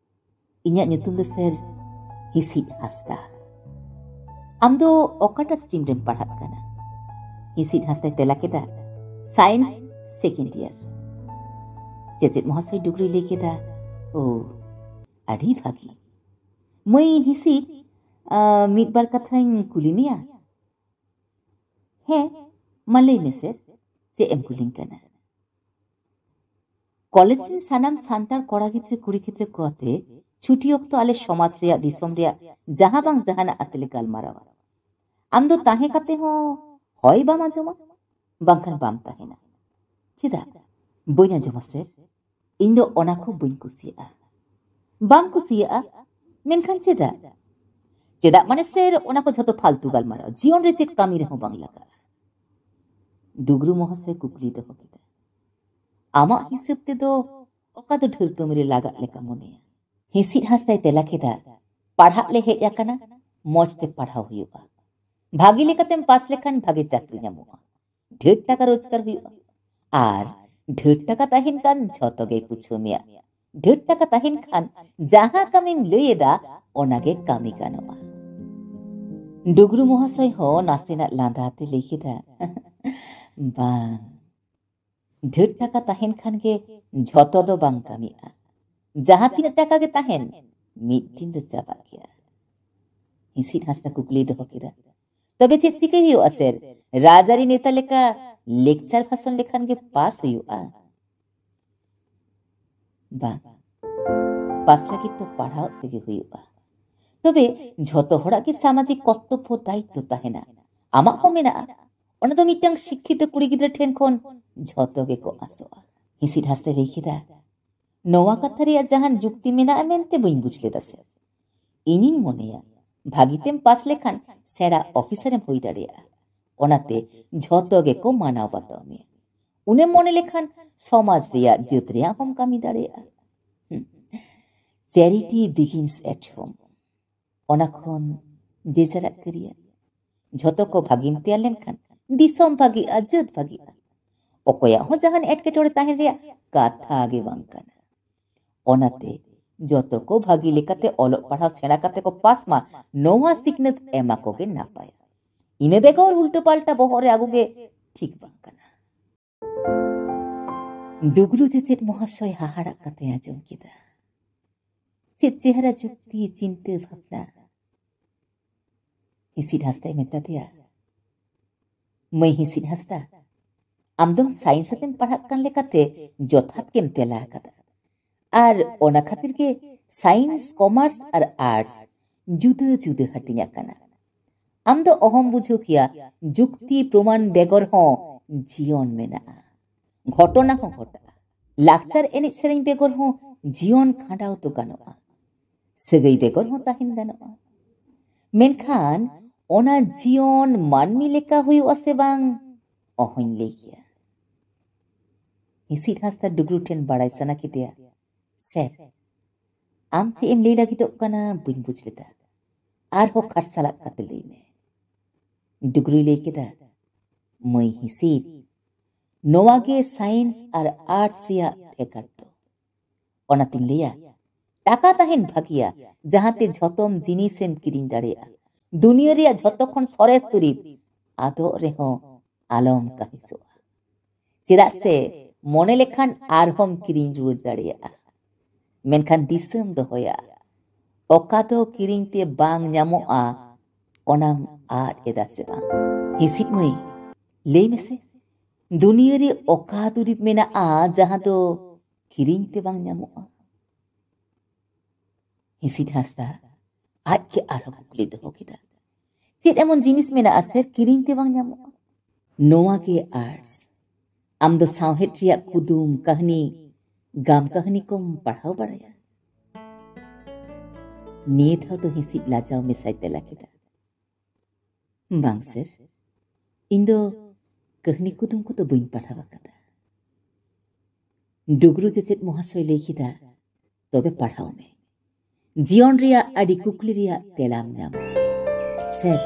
"ᱤᱧᱟᱹᱜ ᱧᱩᱛᱩᱢ ᱫᱚ ᱥᱮᱨ ᱦᱤᱸᱥᱤᱫ ᱦᱟᱸᱥᱫᱟ᱾ ᱟᱢ ᱫᱚ ᱚᱠᱟᱴᱟᱜ ᱥᱴᱨᱤᱢ ᱨᱮᱢ ᱯᱟᱲᱦᱟᱜ ᱠᱟᱱᱟ?" ᱦᱤᱸᱥᱤᱫ ᱦᱟᱸᱥᱫᱟᱭ ᱛᱮᱞᱟ ᱠᱮᱫᱟ, "ᱥᱟᱭᱮᱱᱥ ᱥᱮᱠᱮᱱᱰ ᱤᱭᱟᱨ᱾" ᱪᱮᱪᱮᱫ ᱢᱚᱦᱟᱥᱚᱭ ᱰᱩᱜᱽᱨᱤ ᱞᱟᱹᱭ ᱠᱮᱫᱟ, "ᱳ, ᱟᱹᱰᱤ ᱵᱷᱟᱹᱜᱤ᱾ ᱢᱟᱹᱭ ᱦᱤᱸᱥᱤᱫ, ᱟᱸ, ᱢᱤᱫ ᱵᱟᱨ ᱠᱟᱛᱷᱟᱧ ᱠᱩᱞᱤ ᱢᱮᱭᱟ? ᱦᱮᱸ, ᱢᱟ ᱞᱟᱹᱭ ᱢᱮ ᱥᱮᱨ, ᱪᱮᱫ ᱮᱢ ᱠᱩᱞᱤᱧ ᱠᱟᱱᱟ? ᱠᱚᱞᱮᱡᱽ ᱨᱮᱱ ᱥᱟᱱᱟᱢ ᱥᱟᱱᱛᱟᱲ ᱠᱚᱲᱟ ᱜᱤᱫᱽᱨᱟᱹ ᱠᱩᱲᱤ ᱜᱤᱫᱽᱨᱟᱹ ᱠᱚ ᱟᱛᱮ ᱪᱷᱩᱴᱤ ᱚᱠᱛᱚ ᱟᱞᱮ ᱥᱚᱢᱟᱡᱽ ᱨᱮᱭᱟᱜ, ᱫᱤᱥᱚᱢ ᱨᱮᱭᱟᱜ ᱡᱟᱦᱟᱸ ᱵᱟᱝ ᱡᱟᱦᱟᱱᱟᱜ ᱟᱛᱮ ᱞᱮ ᱜᱟᱞᱢᱟᱨᱟᱣᱟ᱾ ᱟᱢ ᱫᱚ ᱛᱟᱦᱮᱸ ᱠᱟᱛᱮ ᱦᱚᱸ ᱦᱚᱭ ᱵᱟᱢ ᱟᱸᱡᱚᱢᱟ, ᱵᱟᱝᱠᱷᱟᱱ ᱵᱟᱢ ᱛᱟᱦᱮᱱᱟ᱾ ᱪᱮᱫᱟᱜ? ᱵᱟᱹᱧ ᱟᱸᱡᱚᱢᱟ ᱥᱮᱨ, ᱤᱧ ᱫᱚ ᱚᱱᱟ ᱠᱚ ᱵᱟᱹᱧ ᱠᱩᱥᱤᱭᱟᱜᱼᱟ᱾ ᱵᱟᱢ ᱠᱩᱥᱤᱭᱟᱜᱼᱟ? ᱢᱮᱱᱠᱷᱟᱱ ᱪᱮᱫᱟᱜ? ᱪᱮᱫᱟᱜ ᱢᱟᱱᱮ ᱥᱮᱨ, ᱚᱱᱟ ᱠᱚ ᱡᱷᱚᱛᱚ ᱯᱷᱟᱞᱛᱩ ᱜᱟᱞᱢᱟᱨᱟᱣ, ᱡᱤᱭᱚᱱ ᱨᱮ ᱪᱮᱫ ᱠᱟᱹᱢᱤ ᱨᱮᱦᱚᱸ ᱵᱟᱝ ᱞᱟᱜᱟᱜᱼᱟ᱾ ᱰᱩᱜᱽᱨᱩ ᱢᱚᱦᱟᱥᱚᱭ ᱠᱩᱠᱞᱤ ᱫᱚᱦᱚ ᱠᱮᱫᱟ, ᱟᱢᱟᱜ ᱦᱤᱥᱟᱹᱵ ᱛᱮᱫᱚ ᱚᱠᱟ ᱫᱚ ᱰᱷᱟᱹᱨ ᱠᱟᱹᱢᱤ ᱨᱮ ᱞᱟᱜᱟᱜ ᱞᱮᱠᱟ ᱢᱚᱱᱮᱭᱟ? ᱦᱤᱸᱥᱤᱫ ᱦᱟᱸᱥᱫᱟᱭ ᱛᱮᱞᱟ ᱠᱮᱫᱟ, ᱯᱟᱲᱦᱟᱜ ᱞᱮ ᱦᱮᱡ ᱟᱠᱟᱱᱟ, ᱢᱚᱸᱡᱽ ᱛᱮ ᱯᱟᱲᱦᱟᱣ ᱦᱩᱭᱩᱜᱼᱟ᱾ ᱵᱷᱟᱜᱤ ᱞᱮᱠᱟᱛᱮᱢ ᱯᱟᱥ ᱞᱮᱠᱷᱟᱱ ᱵᱷᱟᱜᱤ ᱪᱟᱹᱠᱨᱤ ᱧᱟᱢᱚᱜᱼᱟ᱾ ᱰᱷᱮᱨ ᱴᱟᱠᱟ ᱨᱳᱡᱽᱜᱟᱨ ᱦᱩᱭᱩᱜᱼᱟ᱾ ᱟᱨ ᱰᱷᱮᱨ ᱴᱟᱠᱟ ᱛᱟᱦᱮᱱ ᱠᱷᱟᱱ ᱡᱷᱚᱛᱚ ᱜᱮᱭ ᱯᱩᱪᱷᱟᱹᱣ ᱢᱮᱭᱟ᱾ ᱰᱷᱮᱨ ᱴᱟᱠᱟ ᱛᱟᱦᱮᱱ ᱠᱷᱟᱱ ᱡᱟᱦᱟᱸ ᱠᱟᱹᱢᱤᱢ ᱞᱟᱹᱭ ᱮᱫᱟ, ᱚᱱᱟ ᱜᱮ ᱠᱟᱹᱢᱤ ᱜᱟᱱᱚᱜᱼᱟ᱾ ᱰᱩᱜᱽᱨᱩ ᱢᱚᱦᱟᱥᱚᱭ ᱦᱚᱸ ᱱᱟᱥᱮᱱᱟᱜ ᱞᱟᱸᱫᱟ ᱟᱛᱮ ᱞᱟᱹᱭ ᱠᱮᱫᱟ, ᱵᱟᱝ, ᱰᱷᱮᱨ ᱴᱟᱠᱟ ᱛᱟᱦᱮᱱ ᱠᱷᱟᱱ ᱜᱮ ᱡᱷᱚᱛᱚ ᱫᱚ ᱵᱟᱝ ᱠᱟᱹᱢᱤᱜᱼᱟ᱾ ᱡᱟᱦᱟᱸ ᱛᱤᱱᱟᱹᱜ ᱴᱟᱠᱟ ᱜᱮ ᱛᱟᱦᱮᱱ, ᱢᱤᱫ ᱫᱤᱱ ᱫᱚ ᱪᱟᱵᱟᱜ ᱜᱮᱭᱟ᱾ ᱦᱤᱸᱥᱤᱫ ᱦᱟᱸᱥᱫᱟ ᱠᱩᱠᱞᱤᱭ ᱫᱚᱦᱚ ᱠᱮᱫᱟ, ᱛᱚᱵᱮ ᱪᱮᱫ ᱪᱤᱠᱟᱹᱭ ᱦᱩᱭᱩᱜᱼᱟ ᱥᱮᱨ? ᱨᱟᱡᱽᱟᱹᱨᱤ ᱱᱮᱛᱟ ᱞᱮᱠᱟ ᱞᱮᱠᱪᱟᱨ ᱵᱷᱟᱥᱚᱱ ᱞᱮᱠᱷᱟᱱ ᱜᱮ ᱯᱟᱥ ᱦᱩᱭᱩᱜᱼᱟ? ᱵᱟᱝ, ᱯᱟᱥ ᱞᱟᱹᱜᱤᱫ ᱫᱚ ᱯᱟᱲᱦᱟᱣ ᱛᱮᱜᱮ ᱦᱩᱭᱩᱜᱼᱟ᱾ ᱛᱚᱵᱮ ᱡᱷᱚᱛᱚ ᱦᱚᱲᱟᱜ ᱜᱮ ᱥᱟᱢᱟᱡᱤᱠ ᱠᱚᱨᱛᱚᱵᱵᱚ ᱫᱟᱭᱤᱛᱛᱚ ᱛᱟᱦᱮᱱᱟ, ᱟᱢᱟᱜ ᱦᱚᱸ ᱢᱮᱱᱟᱜᱼᱟ᱾ ᱚᱱᱟ ᱫᱚ ᱢᱤᱫᱴᱟᱝ ᱥᱤᱠᱠᱷᱤᱛᱚ ᱠᱩᱲᱤ ᱜᱤᱫᱽᱨᱟᱹ ᱴᱷᱮᱱ ᱠᱷᱚᱱ ᱡᱷᱚᱛᱚ ᱜᱮᱠᱚ ᱟᱥᱚᱜᱼᱟ᱾ ᱦᱤᱸᱥᱤᱫ ᱦᱟᱸᱥᱫᱟ ᱞᱟᱹᱭ ᱠᱮᱫᱟ, ᱱᱚᱣᱟ ᱠᱟᱛᱷᱟ ᱨᱮᱭᱟᱜ ᱡᱟᱦᱟᱱ ᱡᱩᱠᱛᱤ ᱢᱮᱱᱟᱜᱼᱟ ᱢᱮᱱᱛᱮ ᱵᱟᱹᱧ ᱵᱩᱡᱽ ᱞᱮᱫᱟ ᱥᱮ᱾ ᱤᱧᱤᱧ ᱢᱚᱱᱮᱭᱟ, ᱵᱷᱟᱹᱜᱤ ᱛᱮᱢ ᱯᱟᱥ ᱞᱮᱠᱷᱟᱱ ᱥᱮᱬᱟ ᱚᱯᱷᱤᱥᱟᱨ ᱮᱢ ᱦᱩᱭ ᱫᱟᱲᱮᱭᱟᱜᱼᱟ᱾ ᱚᱱᱟᱛᱮ ᱡᱷᱚᱛᱚ ᱜᱮᱠᱚ ᱢᱟᱱᱟᱣ ᱵᱟᱛᱟᱣ ᱢᱮᱭᱟ᱾ ᱩᱱᱮᱢ ᱢᱚᱱᱮ ᱞᱮᱠᱷᱟᱱ ᱥᱚᱢᱟᱡᱽ ᱨᱮᱭᱟᱜ, ᱡᱟᱹᱛ ᱨᱮᱭᱟᱜ ᱦᱚᱸᱢ ᱠᱟᱹᱢᱤ ᱫᱟᱲᱮᱭᱟᱜᱼᱟ᱾ ᱦᱩᱸ᱾ Charity begins at home. ᱚᱱᱟ ᱠᱷᱚᱱ ᱡᱮ ᱡᱟᱨᱟᱜ ᱠᱟᱹᱨᱤᱭᱟ᱾ ᱡᱷᱚᱛᱚ ᱠᱚ ᱵᱷᱟᱹᱜᱤᱢ ᱛᱮᱭᱟᱨ ᱞᱮᱱᱠᱷᱟᱱ ᱫᱤᱥᱚᱢ ᱵᱷᱟᱹᱜᱤᱜᱼᱟ, ᱡᱟᱹᱛ ᱵᱷᱟᱹᱜᱤᱜᱼᱟ᱾ ᱚᱠᱚᱭᱟᱜ ᱦᱚᱸ ᱡᱟᱦᱟᱱ ᱮᱴᱠᱮᱴᱚᱬᱮ ᱛᱟᱦᱮᱱ ᱨᱮᱭᱟᱜ ᱠᱟᱛᱷᱟ ᱜᱮ ᱵᱟᱝ ᱠᱟᱱᱟ᱾ ᱚᱱᱟᱛᱮ ᱡᱚᱛᱚ ᱠᱚ ᱵᱷᱟᱹᱜᱤ ᱞᱮᱠᱟᱛᱮ ᱚᱞᱚᱜ ᱯᱟᱲᱦᱟᱣ ᱥᱮᱬᱟ ᱠᱟᱛᱮ ᱠᱚ ᱯᱟᱥ ᱢᱟ, ᱱᱚᱣᱟ ᱥᱤᱠᱷᱱᱟᱹᱛ ᱮᱢᱟ ᱠᱚᱜᱮ ᱱᱟᱯᱟᱭᱟ᱾ ᱤᱱᱟᱹ ᱵᱮᱜᱚᱨ ᱩᱞᱴᱟᱹ ᱯᱟᱞᱴᱟ ᱵᱚᱦᱚᱜ ᱨᱮ ᱟᱹᱜᱩ ᱜᱮ ᱴᱷᱤᱠ ᱵᱟᱝ ᱠᱟᱱᱟ᱾ ᱰᱩᱜᱽᱨᱩ ᱪᱮᱪᱮᱫ ᱢᱚᱦᱟᱥᱚᱭ ᱦᱟᱦᱟᱲᱟᱜ ᱠᱟᱛᱮ ᱟᱸᱡᱚᱢ ᱠᱮᱫᱟ᱾ ᱪᱮᱫ ᱪᱮᱦᱨᱟ ᱡᱩᱠᱛᱤ, ᱪᱤᱱᱛᱟᱹ ᱵᱷᱟᱵᱽᱱᱟ! ᱦᱤᱸᱥᱤᱫ ᱦᱟᱸᱥᱫᱟᱭ ᱢᱮᱛᱟ ᱫᱮᱭᱟ, ᱢᱟᱹᱭ ᱦᱤᱸᱥᱤᱫ ᱦᱟᱸᱥᱫᱟ, ᱟᱢ ᱫᱚ ᱥᱟᱭᱮᱱᱥ ᱟᱛᱮᱢ ᱯᱟᱲᱦᱟᱜ ᱠᱟᱱ ᱞᱮᱠᱟᱛᱮ ᱡᱚᱛᱷᱟᱛ ᱜᱮᱢ ᱛᱮᱞᱟ ᱟᱠᱟᱫᱟ᱾ ᱟᱨ ᱚᱱᱟ ᱠᱷᱟᱹᱛᱤᱨ ᱜᱮ ᱥᱟᱭᱮᱱᱥ, ᱠᱚᱢᱟᱨᱥ ᱟᱨ ᱟᱨᱴᱥ ᱡᱩᱫᱟᱹ ᱡᱩᱫᱟᱹ ᱦᱟᱹᱴᱤᱧ ᱟᱠᱟᱱᱟ᱾ ᱟᱢ ᱫᱚ ᱚᱦᱚᱢ ᱵᱩᱡᱷᱟᱹᱣ ᱠᱮᱭᱟ, ᱡᱩᱠᱛᱤ ᱯᱨᱚᱢᱟᱱ ᱵᱮᱜᱚᱨ ᱦᱚᱸ ᱡᱤᱭᱚᱱ ᱢᱮᱱᱟᱜᱼᱟ, ᱜᱷᱚᱴᱚᱱᱟ ᱦᱚᱸ ᱜᱷᱚᱴᱟᱜᱼᱟ᱾ ᱞᱟᱠᱪᱟᱨ ᱮᱱᱮᱡ ᱥᱮᱨᱮᱧ ᱵᱮᱜᱚᱨ ᱦᱚᱸ ᱡᱤᱭᱚᱱ ᱠᱷᱟᱸᱰᱟᱣ ᱫᱚ ᱜᱟᱱᱚᱜᱼᱟ, ᱥᱟᱹᱜᱟᱹᱭ ᱵᱮᱜᱚᱨ ᱦᱚᱸ ᱛᱟᱦᱮᱱ ᱜᱟᱱᱚᱜᱼᱟ᱾ ᱢᱮᱱᱠᱷᱟᱱ ᱚᱱᱟ ᱡᱤᱭᱚᱱ ᱢᱟᱹᱱᱢᱤ ᱞᱮᱠᱟ ᱦᱩᱭᱩᱜᱼᱟ ᱥᱮ ᱵᱟᱝ, ᱚᱦᱚᱧ ᱞᱟᱹᱭ ᱠᱮᱭᱟ᱾ ᱦᱤᱸᱥᱤᱫ ᱦᱟᱸᱥᱫᱟ ᱰᱩᱜᱽᱨᱩ ᱴᱷᱮᱱ ᱵᱟᱲᱟᱭ ᱥᱟᱱᱟ ᱠᱮᱫᱮᱭᱟ, ᱥᱮᱨ, ᱟᱢ ᱪᱮᱫ ᱮᱢ ᱞᱟᱹᱭ ᱞᱟᱹᱜᱤᱫᱚᱜ ᱠᱟᱱᱟ ᱵᱟᱹᱧ ᱵᱩᱡᱽ ᱞᱮᱫᱟ, ᱟᱨᱦᱚᱸ ᱠᱷᱟᱨᱥᱟᱞᱟᱜ ᱠᱟᱛᱮ ᱞᱟᱹᱭ ᱢᱮ᱾ ᱰᱩᱜᱽᱨᱩᱭ ᱞᱟᱹᱭ ᱠᱮᱫᱟ, ᱢᱟᱹᱭ ᱦᱤᱸᱥᱤᱫ, ᱱᱚᱣᱟ ᱜᱮ ᱥᱟᱭᱮᱱᱥ ᱟᱨ ᱟᱨᱴᱥ ᱨᱮᱭᱟᱜ ᱵᱷᱮᱜᱟᱨ ᱫᱚ᱾ ᱚᱱᱟᱛᱤᱧ ᱞᱟᱹᱭᱟ, ᱴᱟᱠᱟ ᱛᱟᱦᱮᱱ ᱵᱷᱟᱹᱜᱤᱭᱟ, ᱡᱟᱦᱟᱸᱛᱮ ᱡᱷᱚᱛᱚᱢ ᱡᱤᱱᱤᱥᱮᱢ ᱠᱤᱨᱤᱧ ᱫᱟᱲᱮᱭᱟᱜᱼᱟ᱾ ᱫᱩᱱᱤᱭᱟᱹ ᱨᱮᱭᱟᱜ ᱡᱷᱚᱛᱚ ᱠᱷᱚᱱ ᱥᱚᱨᱮᱥ ᱫᱩᱨᱤᱵᱽ ᱟᱫᱚᱜ ᱨᱮᱦᱚᱸ ᱟᱞᱚᱢ ᱠᱟᱹᱦᱤᱥᱚᱜᱼᱟ, ᱪᱮᱫᱟᱜ ᱥᱮ ᱢᱚᱱᱮ ᱞᱮᱠᱷᱟᱱ ᱟᱨᱦᱚᱸᱢ ᱠᱤᱨᱤᱧ ᱨᱩᱣᱟᱹᱲ ᱫᱟᱲᱮᱭᱟᱜᱼᱟ᱾ ᱢᱮᱱᱠᱷᱟᱱ ᱫᱤᱥᱟᱹᱢ ᱫᱚᱦᱚᱭᱟ, ᱚᱠᱟ ᱫᱚ ᱠᱤᱨᱤᱧ ᱛᱮ ᱵᱟᱝ ᱧᱟᱢᱚᱜᱼᱟ, ᱚᱱᱟᱢ ᱟᱫ ᱮᱫᱟ ᱥᱮ ᱵᱟᱝ? ᱦᱤᱸᱥᱤᱫ ᱢᱟᱹᱭ, ᱞᱟᱹᱭ ᱢᱮᱥᱮ, ᱫᱩᱱᱤᱭᱟᱹ ᱨᱮ ᱚᱠᱟ ᱫᱩᱨᱤᱵᱽ ᱢᱮᱱᱟᱜᱼᱟ ᱡᱟᱦᱟᱸ ᱫᱚ ᱠᱤᱨᱤᱧ ᱛᱮ ᱵᱟᱝ ᱧᱟᱢᱚᱜᱼᱟ? ᱦᱤᱸᱥᱤᱫ ᱦᱟᱸᱥᱫᱟ ᱟᱡ ᱜᱮ ᱟᱨᱦᱚᱸ ᱠᱩᱠᱞᱤ ᱫᱚᱦᱚ ᱠᱮᱫᱟ, ᱪᱮᱫ ᱮᱢᱚᱱ ᱡᱤᱱᱤᱥ ᱢᱮᱱᱟᱜᱼᱟ ᱥᱮᱨ, ᱠᱤᱨᱤᱧ ᱛᱮ ᱵᱟᱝ ᱧᱟᱢᱚᱜᱼᱟ? ᱱᱚᱣᱟ ᱜᱮ ᱟᱨᱴᱥ᱾ ᱟᱢ ᱫᱚ ᱥᱟᱶᱦᱮᱫ ᱨᱮᱭᱟᱜ ᱠᱩᱫᱩᱢ, ᱠᱟᱹᱦᱱᱤ, ᱜᱟᱢ ᱠᱟᱹᱦᱱᱤ ᱠᱚᱢ ᱯᱟᱲᱦᱟᱣ ᱵᱟᱲᱟᱭᱟ? ᱱᱤᱭᱟᱹ ᱫᱷᱟᱣ ᱫᱚ ᱦᱤᱸᱥᱤᱫ ᱞᱟᱡᱟᱣ ᱢᱮᱥᱟᱭ ᱛᱮᱞᱟ ᱠᱮᱫᱟ, ᱵᱟᱝ ᱥᱮᱨ, ᱤᱧ ᱫᱚ ᱠᱟᱹᱦᱱᱤ ᱠᱩᱫᱩᱢ ᱠᱚᱫᱚ ᱵᱟᱹᱧ ᱯᱟᱲᱦᱟᱣ ᱟᱠᱟᱫᱟ᱾ ᱰᱩᱜᱽᱨᱩ ᱪᱮᱪᱮᱫ ᱢᱚᱦᱟᱥᱚᱭ ᱞᱟᱹᱭ ᱠᱮᱫᱟ, ᱛᱚᱵᱮ ᱯᱟᱲᱦᱟᱣ ᱢᱮ, ᱡᱤᱭᱚᱱ ᱨᱮᱭᱟᱜ ᱟᱹᱰᱤ ᱠᱩᱠᱞᱤ ᱨᱮᱭᱟᱜ ᱛᱮᱞᱟᱢ ᱧᱟᱢᱟ᱾ ᱥᱮᱨ,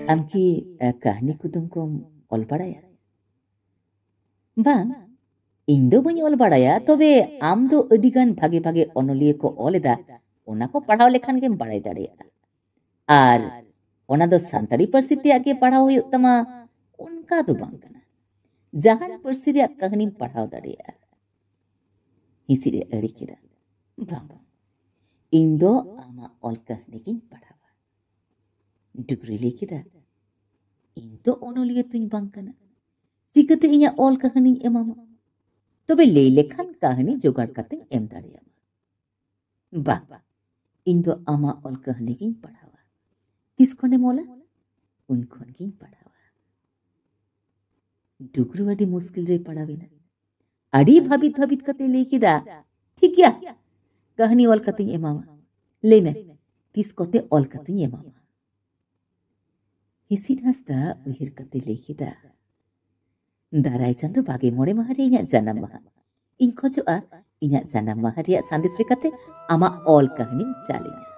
ᱟᱢ ᱠᱤ, ᱮ, ᱠᱟᱹᱦᱱᱤ ᱠᱩᱫᱩᱢ ᱠᱚᱢ ᱚᱞ ᱵᱟᱲᱟᱭᱟ? ᱵᱟᱝ, ᱤᱧ ᱫᱚ ᱵᱟᱹᱧ ᱚᱞ ᱵᱟᱲᱟᱭᱟ, ᱛᱚᱵᱮ ᱟᱢ ᱫᱚ ᱟᱹᱰᱤ ᱜᱟᱱ ᱵᱷᱟᱜᱮ ᱵᱷᱟᱜᱮ ᱚᱱᱚᱞᱤᱭᱟᱹ ᱠᱚ ᱚᱞ ᱮᱫᱟ, ᱚᱱᱟ ᱠᱚ ᱯᱟᱲᱦᱟᱣ ᱞᱮᱠᱷᱟᱱ ᱜᱮᱢ ᱵᱟᱲᱟᱭ ᱫᱟᱲᱮᱭᱟᱜᱼᱟ᱾ ᱟᱨ ᱚᱱᱟ ᱫᱚ ᱥᱟᱱᱛᱟᱲᱤ ᱯᱟᱹᱨᱥᱤ ᱛᱮᱭᱟᱜ ᱜᱮ ᱯᱟᱲᱦᱟᱣ ᱦᱩᱭᱩᱜ ᱛᱟᱢᱟ, ᱚᱱᱠᱟ ᱫᱚ ᱵᱟᱝ ᱠᱟᱱᱟ᱾ ᱡᱟᱦᱟᱱ ᱯᱟᱹᱨᱥᱤ ᱨᱮᱭᱟᱜ ᱠᱟᱹᱦᱱᱤᱢ ᱯᱟᱲᱦᱟᱣ ᱫᱟᱲᱮᱭᱟᱜᱼᱟ᱾ ᱦᱤᱸᱥᱤᱫ ᱮ ᱟᱹᱲᱤ ᱠᱮᱫᱟ, ᱵᱟᱝ, ᱵᱟᱝ, ᱤᱧ ᱫᱚ ᱟᱢᱟᱜ ᱚᱞ ᱠᱟᱹᱦᱱᱤ ᱜᱤᱧ ᱯᱟᱲᱦᱟᱣᱟ᱾ ᱰᱩᱜᱽᱨᱤ ᱞᱟᱹᱭ ᱠᱮᱫᱟ, "ᱤᱧ ᱫᱚ ᱚᱱᱚᱞᱤᱭᱟᱹ ᱛᱚᱧ ᱵᱟᱝ ᱠᱟᱱᱟ, ᱪᱤᱠᱟᱹᱛᱮ ᱤᱧᱟᱹᱜ ᱚᱞ ᱠᱟᱹᱦᱱᱤᱧ ᱮᱢᱟᱢᱟ? ᱛᱚᱵᱮ ᱞᱟᱹᱭ ᱞᱮᱠᱷᱟᱱ ᱠᱟᱹᱦᱱᱤ ᱡᱚᱜᱟᱲ ᱠᱟᱛᱮᱧ ᱮᱢ ᱫᱟᱲᱮᱭᱟᱢᱟ᱾" "ᱵᱟᱝ, ᱤᱧ ᱫᱚ ᱟᱢᱟᱜ ᱚᱞ ᱠᱟᱹᱦᱱᱤ ᱜᱤᱧ ᱯᱟᱲᱦᱟᱣᱟ᱾ ᱛᱤᱥ ᱠᱷᱚᱱᱮᱢ ᱚᱞᱟ?" "ᱩᱱ ᱠᱷᱚᱱ ᱜᱤᱧ ᱯᱟᱲᱦᱟᱣᱟ᱾" ᱰᱩᱜᱽᱨᱩ ᱟᱹᱰᱤ ᱢᱩᱥᱠᱤᱞ ᱨᱮᱭ ᱯᱟᱲᱟᱣ ᱮᱱᱟ᱾ ᱟᱹᱰᱤ ᱵᱷᱟᱵᱤᱛ ᱵᱷᱟᱵᱤᱛ ᱠᱟᱛᱮ ᱞᱟᱹᱭ ᱠᱮᱫᱟ, "ᱴᱷᱤᱠ ᱜᱮᱭᱟ, ᱠᱟᱹᱦᱱᱤ ᱚᱞ ᱠᱟᱛᱮᱧ ᱮᱢᱟᱢᱟ᱾ ᱞᱟᱹᱭ ᱢᱮ, ᱛᱤᱥ ᱠᱚᱛᱮ ᱚᱞ ᱠᱟᱛᱮᱧ ᱮᱢᱟᱢᱟ?" ᱦᱤᱥᱤᱫ ᱦᱟᱸᱥᱫᱟ ᱩᱭᱦᱟᱹᱨ ᱠᱟᱛᱮ ᱞᱟᱹᱭ ᱠᱮᱫᱟ, "ᱫᱟᱨᱟᱭ ᱪᱟᱸᱫᱚ ᱵᱟᱜᱮ ᱢᱚᱬᱮ ᱢᱟᱦᱟ ᱨᱮ ᱤᱧᱟᱹᱜ ᱡᱟᱱᱟᱢ ᱢᱟᱦᱟ᱾ ᱤᱧ ᱠᱷᱚᱡᱚᱜᱼᱟ, ᱤᱧᱟᱹᱜ ᱡᱟᱱᱟᱢ ᱢᱟᱦᱟ ᱨᱮᱭᱟᱜ ᱥᱟᱸᱫᱮᱥ ᱞᱮᱠᱟᱛᱮ ᱟᱢᱟᱜ ᱚᱞ ᱠᱟᱹᱦᱱᱤᱢ ᱪᱟᱞ ᱟᱹᱧᱟ᱾"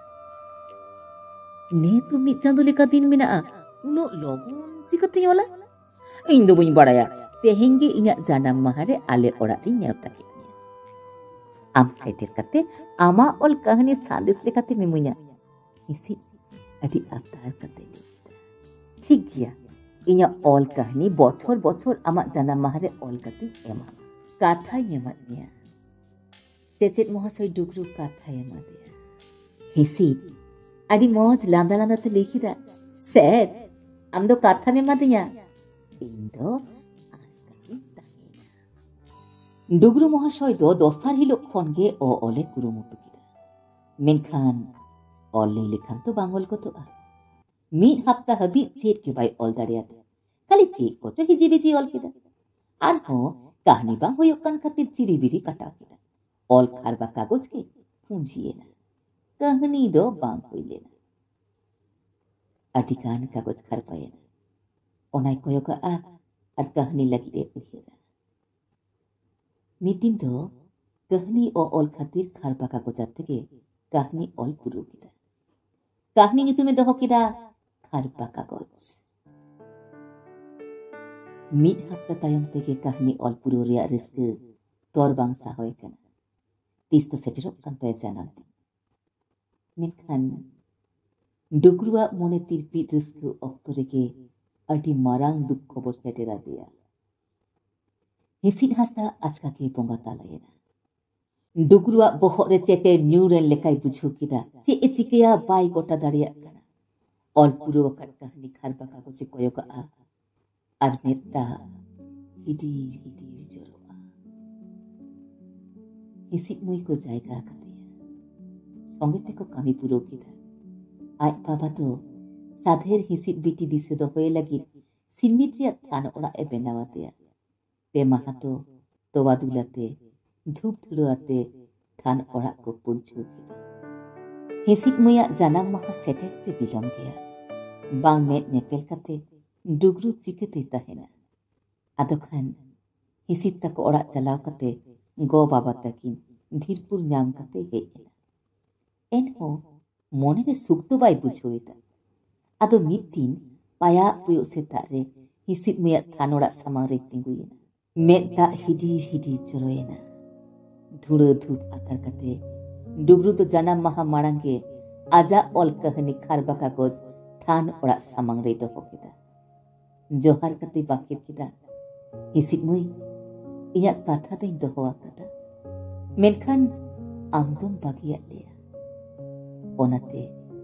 "ᱱᱮ ᱛᱚ ᱢᱤᱫ ᱪᱟᱸᱫᱚ ᱞᱮᱠᱟ ᱫᱤᱱ ᱢᱮᱱᱟᱜᱼᱟ, ᱩᱱᱟᱹᱜ ᱞᱚᱜᱚᱱ ᱪᱤᱠᱟᱹᱛᱤᱧ ᱚᱞᱟ?" "ᱤᱧ ᱫᱚ ᱵᱟᱹᱧ ᱵᱟᱲᱟᱭᱟ, ᱛᱮᱦᱮᱧ ᱜᱮ ᱤᱧᱟᱹᱜ ᱡᱟᱱᱟᱢ ᱢᱟᱦᱟ ᱨᱮ ᱟᱞᱮ ᱚᱲᱟᱜ ᱨᱤᱧ ᱱᱮᱣᱛᱟ ᱠᱮᱫ ᱢᱮᱭᱟ᱾ ᱟᱢ ᱥᱮᱴᱮᱨ ᱠᱟᱛᱮ ᱟᱢᱟᱜ ᱚᱞ ᱠᱟᱹᱦᱱᱤ ᱥᱟᱸᱫᱮᱥ ᱞᱮᱠᱟᱛᱮᱢ ᱤᱢᱟᱹᱧᱟ᱾" ᱦᱤᱥᱤᱫ ᱟᱹᱰᱤ ᱟᱵᱫᱟᱨ ᱠᱟᱛᱮ ᱞᱟᱹᱭ ᱠᱮᱫᱟ, "ᱴᱷᱤᱠ ᱜᱮᱭᱟ, ᱤᱧᱟᱹᱜ ᱚᱞ ᱠᱟᱹᱦᱱᱤ ᱵᱚᱪᱷᱚᱨ ᱵᱚᱪᱷᱚᱨ ᱟᱢᱟᱜ ᱡᱟᱱᱟᱢ ᱢᱟᱦᱟ ᱨᱮ ᱚᱞ ᱠᱟᱛᱮᱧ ᱮᱢᱟ᱾ ᱠᱟᱛᱷᱟᱧ ᱮᱢᱟᱫ ᱢᱮᱭᱟ᱾" ᱪᱮᱪᱮᱫ ᱢᱚᱦᱟᱥᱚᱭ ᱰᱩᱜᱽᱨᱩ ᱠᱟᱛᱷᱟᱭ ᱮᱢᱟ ᱫᱮᱭᱟ᱾ ᱦᱤᱥᱤᱫ ᱟᱹᱰᱤ ᱢᱚᱡᱽ ᱞᱟᱸᱫᱟ ᱞᱟᱸᱫᱟ ᱛᱮ ᱞᱟᱹᱭ ᱠᱮᱫᱟ, "ᱥᱮᱨ, ᱟᱢ ᱫᱚ ᱠᱟᱛᱷᱟᱢ ᱮᱢᱟ ᱫᱤᱧᱟ, ᱤᱧ ᱫᱚ ᱟᱸᱥ ᱠᱟᱛᱮᱧ ᱛᱟᱦᱮᱸᱭᱮᱱᱟ᱾" ᱰᱩᱜᱽᱨᱩ ᱢᱚᱦᱟᱥᱚᱭ ᱫᱚ ᱫᱚᱥᱟᱨ ᱦᱤᱞᱳᱜ ᱠᱷᱚᱱ ᱜᱮ ᱚ-, ᱚᱞᱮ ᱠᱩᱨᱩᱢᱩᱴᱩ ᱠᱮᱫᱟ᱾ ᱢᱮᱱᱠᱷᱟᱱ ᱚᱞ ᱞᱟᱹᱭ ᱞᱮᱠᱷᱟᱱ ᱛᱚ ᱵᱟᱝ ᱚᱞ ᱜᱚᱫᱚᱜᱼᱟ᱾ ᱢᱤᱫ ᱦᱟᱯᱛᱟ ᱦᱟᱹᱵᱤᱡ ᱪᱮᱫ ᱜᱮ ᱵᱟᱭ ᱚᱞ ᱫᱟᱲᱮᱭᱟᱫᱟ᱾ ᱠᱷᱟᱹᱞᱤ ᱪᱮᱫ ᱠᱚᱪᱚ ᱦᱤᱡᱤ ᱵᱤᱡᱤ ᱚᱞ ᱠᱮᱫᱟ᱾ ᱟᱨᱦᱚᱸ ᱠᱟᱹᱦᱱᱤ ᱵᱟᱝ ᱦᱩᱭᱩᱜ ᱠᱟᱱ ᱠᱷᱟᱹᱛᱤᱨ ᱪᱤᱨᱤᱵᱤᱨᱤ ᱠᱟᱴᱟᱣ ᱠᱮᱫᱟ᱾ ᱚᱞ ᱠᱷᱟᱨᱵᱟ ᱠᱟᱜᱚᱡᱽ ᱜᱮ ᱯᱩᱸᱡᱤᱭᱮᱱᱟ᱾ ᱠᱟᱹᱦᱱᱤ ᱫᱚ ᱵᱟᱝ ᱦᱩᱭ ᱞᱮᱱᱟ᱾ ᱟᱹᱰᱤ ᱜᱟᱱ ᱠᱟᱜᱚᱡᱽ ᱠᱷᱟᱨᱵᱟᱭᱮᱱᱟ᱾ ᱚᱱᱟᱭ ᱠᱚᱭᱚᱜᱟᱜᱼᱟ ᱟᱨ ᱠᱟᱹᱦᱱᱤ ᱞᱟᱹᱜᱤᱫ ᱮ ᱩᱭᱦᱟᱹᱨᱟ᱾ ᱢᱤᱫ ᱫᱤᱱ ᱫᱚ ᱠᱟᱹᱦᱱᱤ ᱚ-, ᱚᱞ ᱠᱷᱟᱹᱛᱤᱨ ᱠᱷᱟᱨᱵᱟ ᱠᱟᱜᱚᱡᱽ ᱟᱛᱮ ᱜᱮ ᱠᱟᱹᱦᱱᱤ ᱚᱞ ᱯᱩᱨᱟᱹᱣ ᱠᱮᱫᱟ᱾ ᱠᱟᱹᱦᱱᱤ ᱧᱩᱛᱩᱢᱮ ᱫᱚᱦᱚ ᱠᱮᱫᱟ ᱠᱷᱟᱨᱵᱟ ᱠᱟᱜᱚᱡᱽ᱾ ᱢᱤᱫ ᱦᱟᱯᱛᱟ ᱛᱟᱭᱚᱢ ᱛᱮᱜᱮ ᱠᱟᱹᱦᱱᱤ ᱚᱞ ᱯᱩᱨᱟᱹᱣ ᱨᱮᱭᱟᱜ ᱨᱟᱹᱥᱠᱟᱹ ᱛᱚᱨ ᱵᱟᱝ ᱥᱟᱦᱚᱭ ᱠᱟᱱᱟ᱾ ᱛᱤᱥ ᱫᱚ ᱥᱮᱴᱮᱨᱚᱜ ᱠᱟᱱ ᱛᱟᱭᱟ ᱡᱟᱱᱟᱢ ᱫᱤᱱ᱾ ᱢᱮᱱᱠᱷᱟᱱ ᱰᱩᱜᱽᱨᱩᱣᱟᱜ ᱢᱚᱱᱮ ᱛᱤᱨᱯᱤᱫ ᱨᱟᱹᱥᱠᱟᱹ ᱚᱠᱛᱚ ᱨᱮᱜᱮ ᱟᱹᱰᱤ ᱢᱟᱨᱟᱝ ᱫᱩᱠ ᱠᱷᱚᱵᱚᱨ ᱥᱮᱴᱮᱨ ᱟᱫᱮᱭᱟ᱾ ᱦᱤᱥᱤᱫ ᱦᱟᱸᱥᱫᱟ ᱟᱪᱠᱟ ᱜᱮ ᱵᱚᱸᱜᱟ ᱛᱟᱞᱟᱭᱮᱱᱟ᱾ ᱰᱩᱜᱽᱨᱩᱣᱟᱜ ᱵᱚᱦᱚᱜ ᱨᱮ ᱪᱮᱴᱮ ᱧᱩᱨ ᱮᱱ ᱞᱮᱠᱟᱭ ᱵᱩᱡᱷᱟᱹᱣ ᱠᱮᱫᱟ᱾ ᱪᱮᱫ ᱮ ᱪᱤᱠᱟᱹᱭᱟ, ᱵᱟᱭ ᱜᱚᱴᱟ ᱫᱟᱲᱮᱭᱟᱜ ᱠᱟᱱᱟ᱾ ᱚᱞ ᱯᱩᱨᱟᱹᱣ ᱟᱠᱟᱫ ᱠᱟᱹᱦᱱᱤ ᱠᱷᱟᱨᱵᱟ ᱠᱟᱜᱚᱡᱽ ᱮ ᱠᱚᱭᱚᱜᱟᱜᱼᱟ ᱟᱨ ᱢᱮᱫ ᱫᱟᱜ ᱦᱤᱰᱤᱨ ᱦᱤᱰᱤᱨ ᱡᱚᱨᱚᱜᱼᱟ᱾ ᱦᱤᱸᱥᱤᱫ ᱢᱟᱹᱭ ᱠᱚ ᱡᱟᱭᱜᱟ ᱟᱠᱟᱫᱮᱭᱟ᱾ ᱥᱚᱸᱜᱮ ᱛᱮᱠᱚ ᱠᱟᱹᱢᱤ ᱯᱩᱨᱟᱹᱣ ᱠᱮᱫᱟ᱾ ᱟᱡ ᱵᱟᱵᱟ ᱫᱚ ᱥᱟᱫᱷᱮᱨ ᱦᱤᱸᱥᱤᱫ ᱵᱤᱴᱤ ᱫᱤᱥᱟᱹ ᱫᱚᱦᱚᱭᱮ ᱞᱟᱹᱜᱤᱫ ᱥᱤᱢᱤᱴ ᱨᱮᱭᱟᱜ ᱛᱷᱟᱱ ᱚᱲᱟᱜ ᱮ ᱵᱮᱱᱟᱣ ᱟᱫᱮᱭᱟ᱾ ᱯᱮ ᱢᱟᱦᱟ ᱫᱚ ᱛᱚᱣᱟ ᱫᱩᱞ ᱟᱛᱮ, ᱫᱷᱩᱯ ᱫᱷᱩᱲᱟᱹ ᱟᱛᱮ ᱛᱷᱟᱱ ᱚᱲᱟᱜ ᱠᱚ ᱯᱩᱨᱡᱷᱟᱹᱣ ᱠᱮᱫᱟ᱾ ᱦᱤᱸᱥᱤᱫ ᱢᱟᱹᱭᱟᱜ ᱡᱟᱱᱟᱢ ᱢᱟᱦᱟ ᱥᱮᱴᱮᱨ ᱛᱮ ᱵᱤᱞᱚᱢ ᱜᱮᱭᱟ᱾ ᱵᱟᱝ ᱢᱮᱫ ᱧᱮᱯᱮᱞ ᱠᱟᱛᱮ ᱰᱩᱜᱽᱨᱩ ᱪᱤᱠᱟᱹᱛᱮᱭ ᱛᱟᱦᱮᱱᱟ? ᱟᱫᱚ ᱠᱷᱟᱱ ᱦᱤᱸᱥᱤᱫ ᱛᱟᱠᱚ ᱚᱲᱟᱜ ᱪᱟᱞᱟᱣ ᱠᱟᱛᱮ ᱜᱚ ᱵᱟᱵᱟ ᱛᱟᱹᱠᱤᱱ ᱫᱷᱤᱨᱯᱩᱨ ᱧᱟᱢ ᱠᱟᱛᱮ ᱦᱮᱡ ᱮᱱᱟ᱾ ᱮᱱᱦᱚᱸ ᱢᱚᱱᱮᱨᱮ ᱥᱩᱠ ᱫᱚ ᱵᱟᱭ ᱵᱩᱡᱷᱟᱹᱣ ᱮᱫᱟ᱾ ᱟᱫᱚ ᱢᱤᱫ ᱫᱤᱱ ᱯᱟᱭᱟᱜ ᱯᱩᱭᱩᱜ ᱥᱮᱛᱟᱜ ᱨᱮ ᱦᱤᱸᱥᱤᱫ ᱢᱟᱹᱭᱟᱜ ᱛᱷᱟᱱ ᱚᱲᱟᱜ ᱥᱟᱢᱟᱝ ᱨᱮᱭ ᱛᱤᱸᱜᱩᱭᱮᱱᱟ᱾ ᱢᱮᱫ ᱫᱟᱜ ᱦᱤᱰᱤᱨ ᱦᱤᱰᱤᱨ ᱡᱚᱨᱚᱭᱮᱱᱟ᱾ ᱫᱷᱩᱲᱟᱹ ᱫᱷᱩᱯ ᱟᱛᱟᱨ ᱠᱟᱛᱮ ᱰᱩᱜᱽᱨᱩ ᱫᱚ ᱡᱟᱱᱟᱢ ᱢᱟᱦᱟ ᱢᱟᱲᱟᱝ ᱜᱮ ᱟᱡᱟᱜ ᱚᱞ ᱠᱟᱹᱦᱱᱤ ᱠᱷᱟᱨᱵᱟ ᱠᱟᱜᱚᱡᱽ ᱛᱷᱟᱱ ᱚᱲᱟᱜ ᱥᱟᱢᱟᱝ ᱨᱮᱭ ᱫᱚᱦᱚ ᱠᱮᱫᱟ᱾ ᱡᱚᱦᱟᱨ ᱠᱟᱛᱮ ᱵᱟᱠᱷᱮᱲ ᱠᱮᱫᱟ, "ᱦᱤᱸᱥᱤᱫ ᱢᱟᱹᱭ, ᱤᱧᱟᱜ ᱠᱟᱛᱷᱟ ᱫᱚᱧ ᱫᱚᱦᱚ ᱟᱠᱟᱫᱟ, ᱢᱮᱱᱠᱷᱟᱱ ᱟᱢ ᱫᱚᱢ ᱵᱟᱹᱜᱤᱭᱟᱫ ᱞᱮᱭᱟ᱾ ᱚᱱᱟᱛᱮ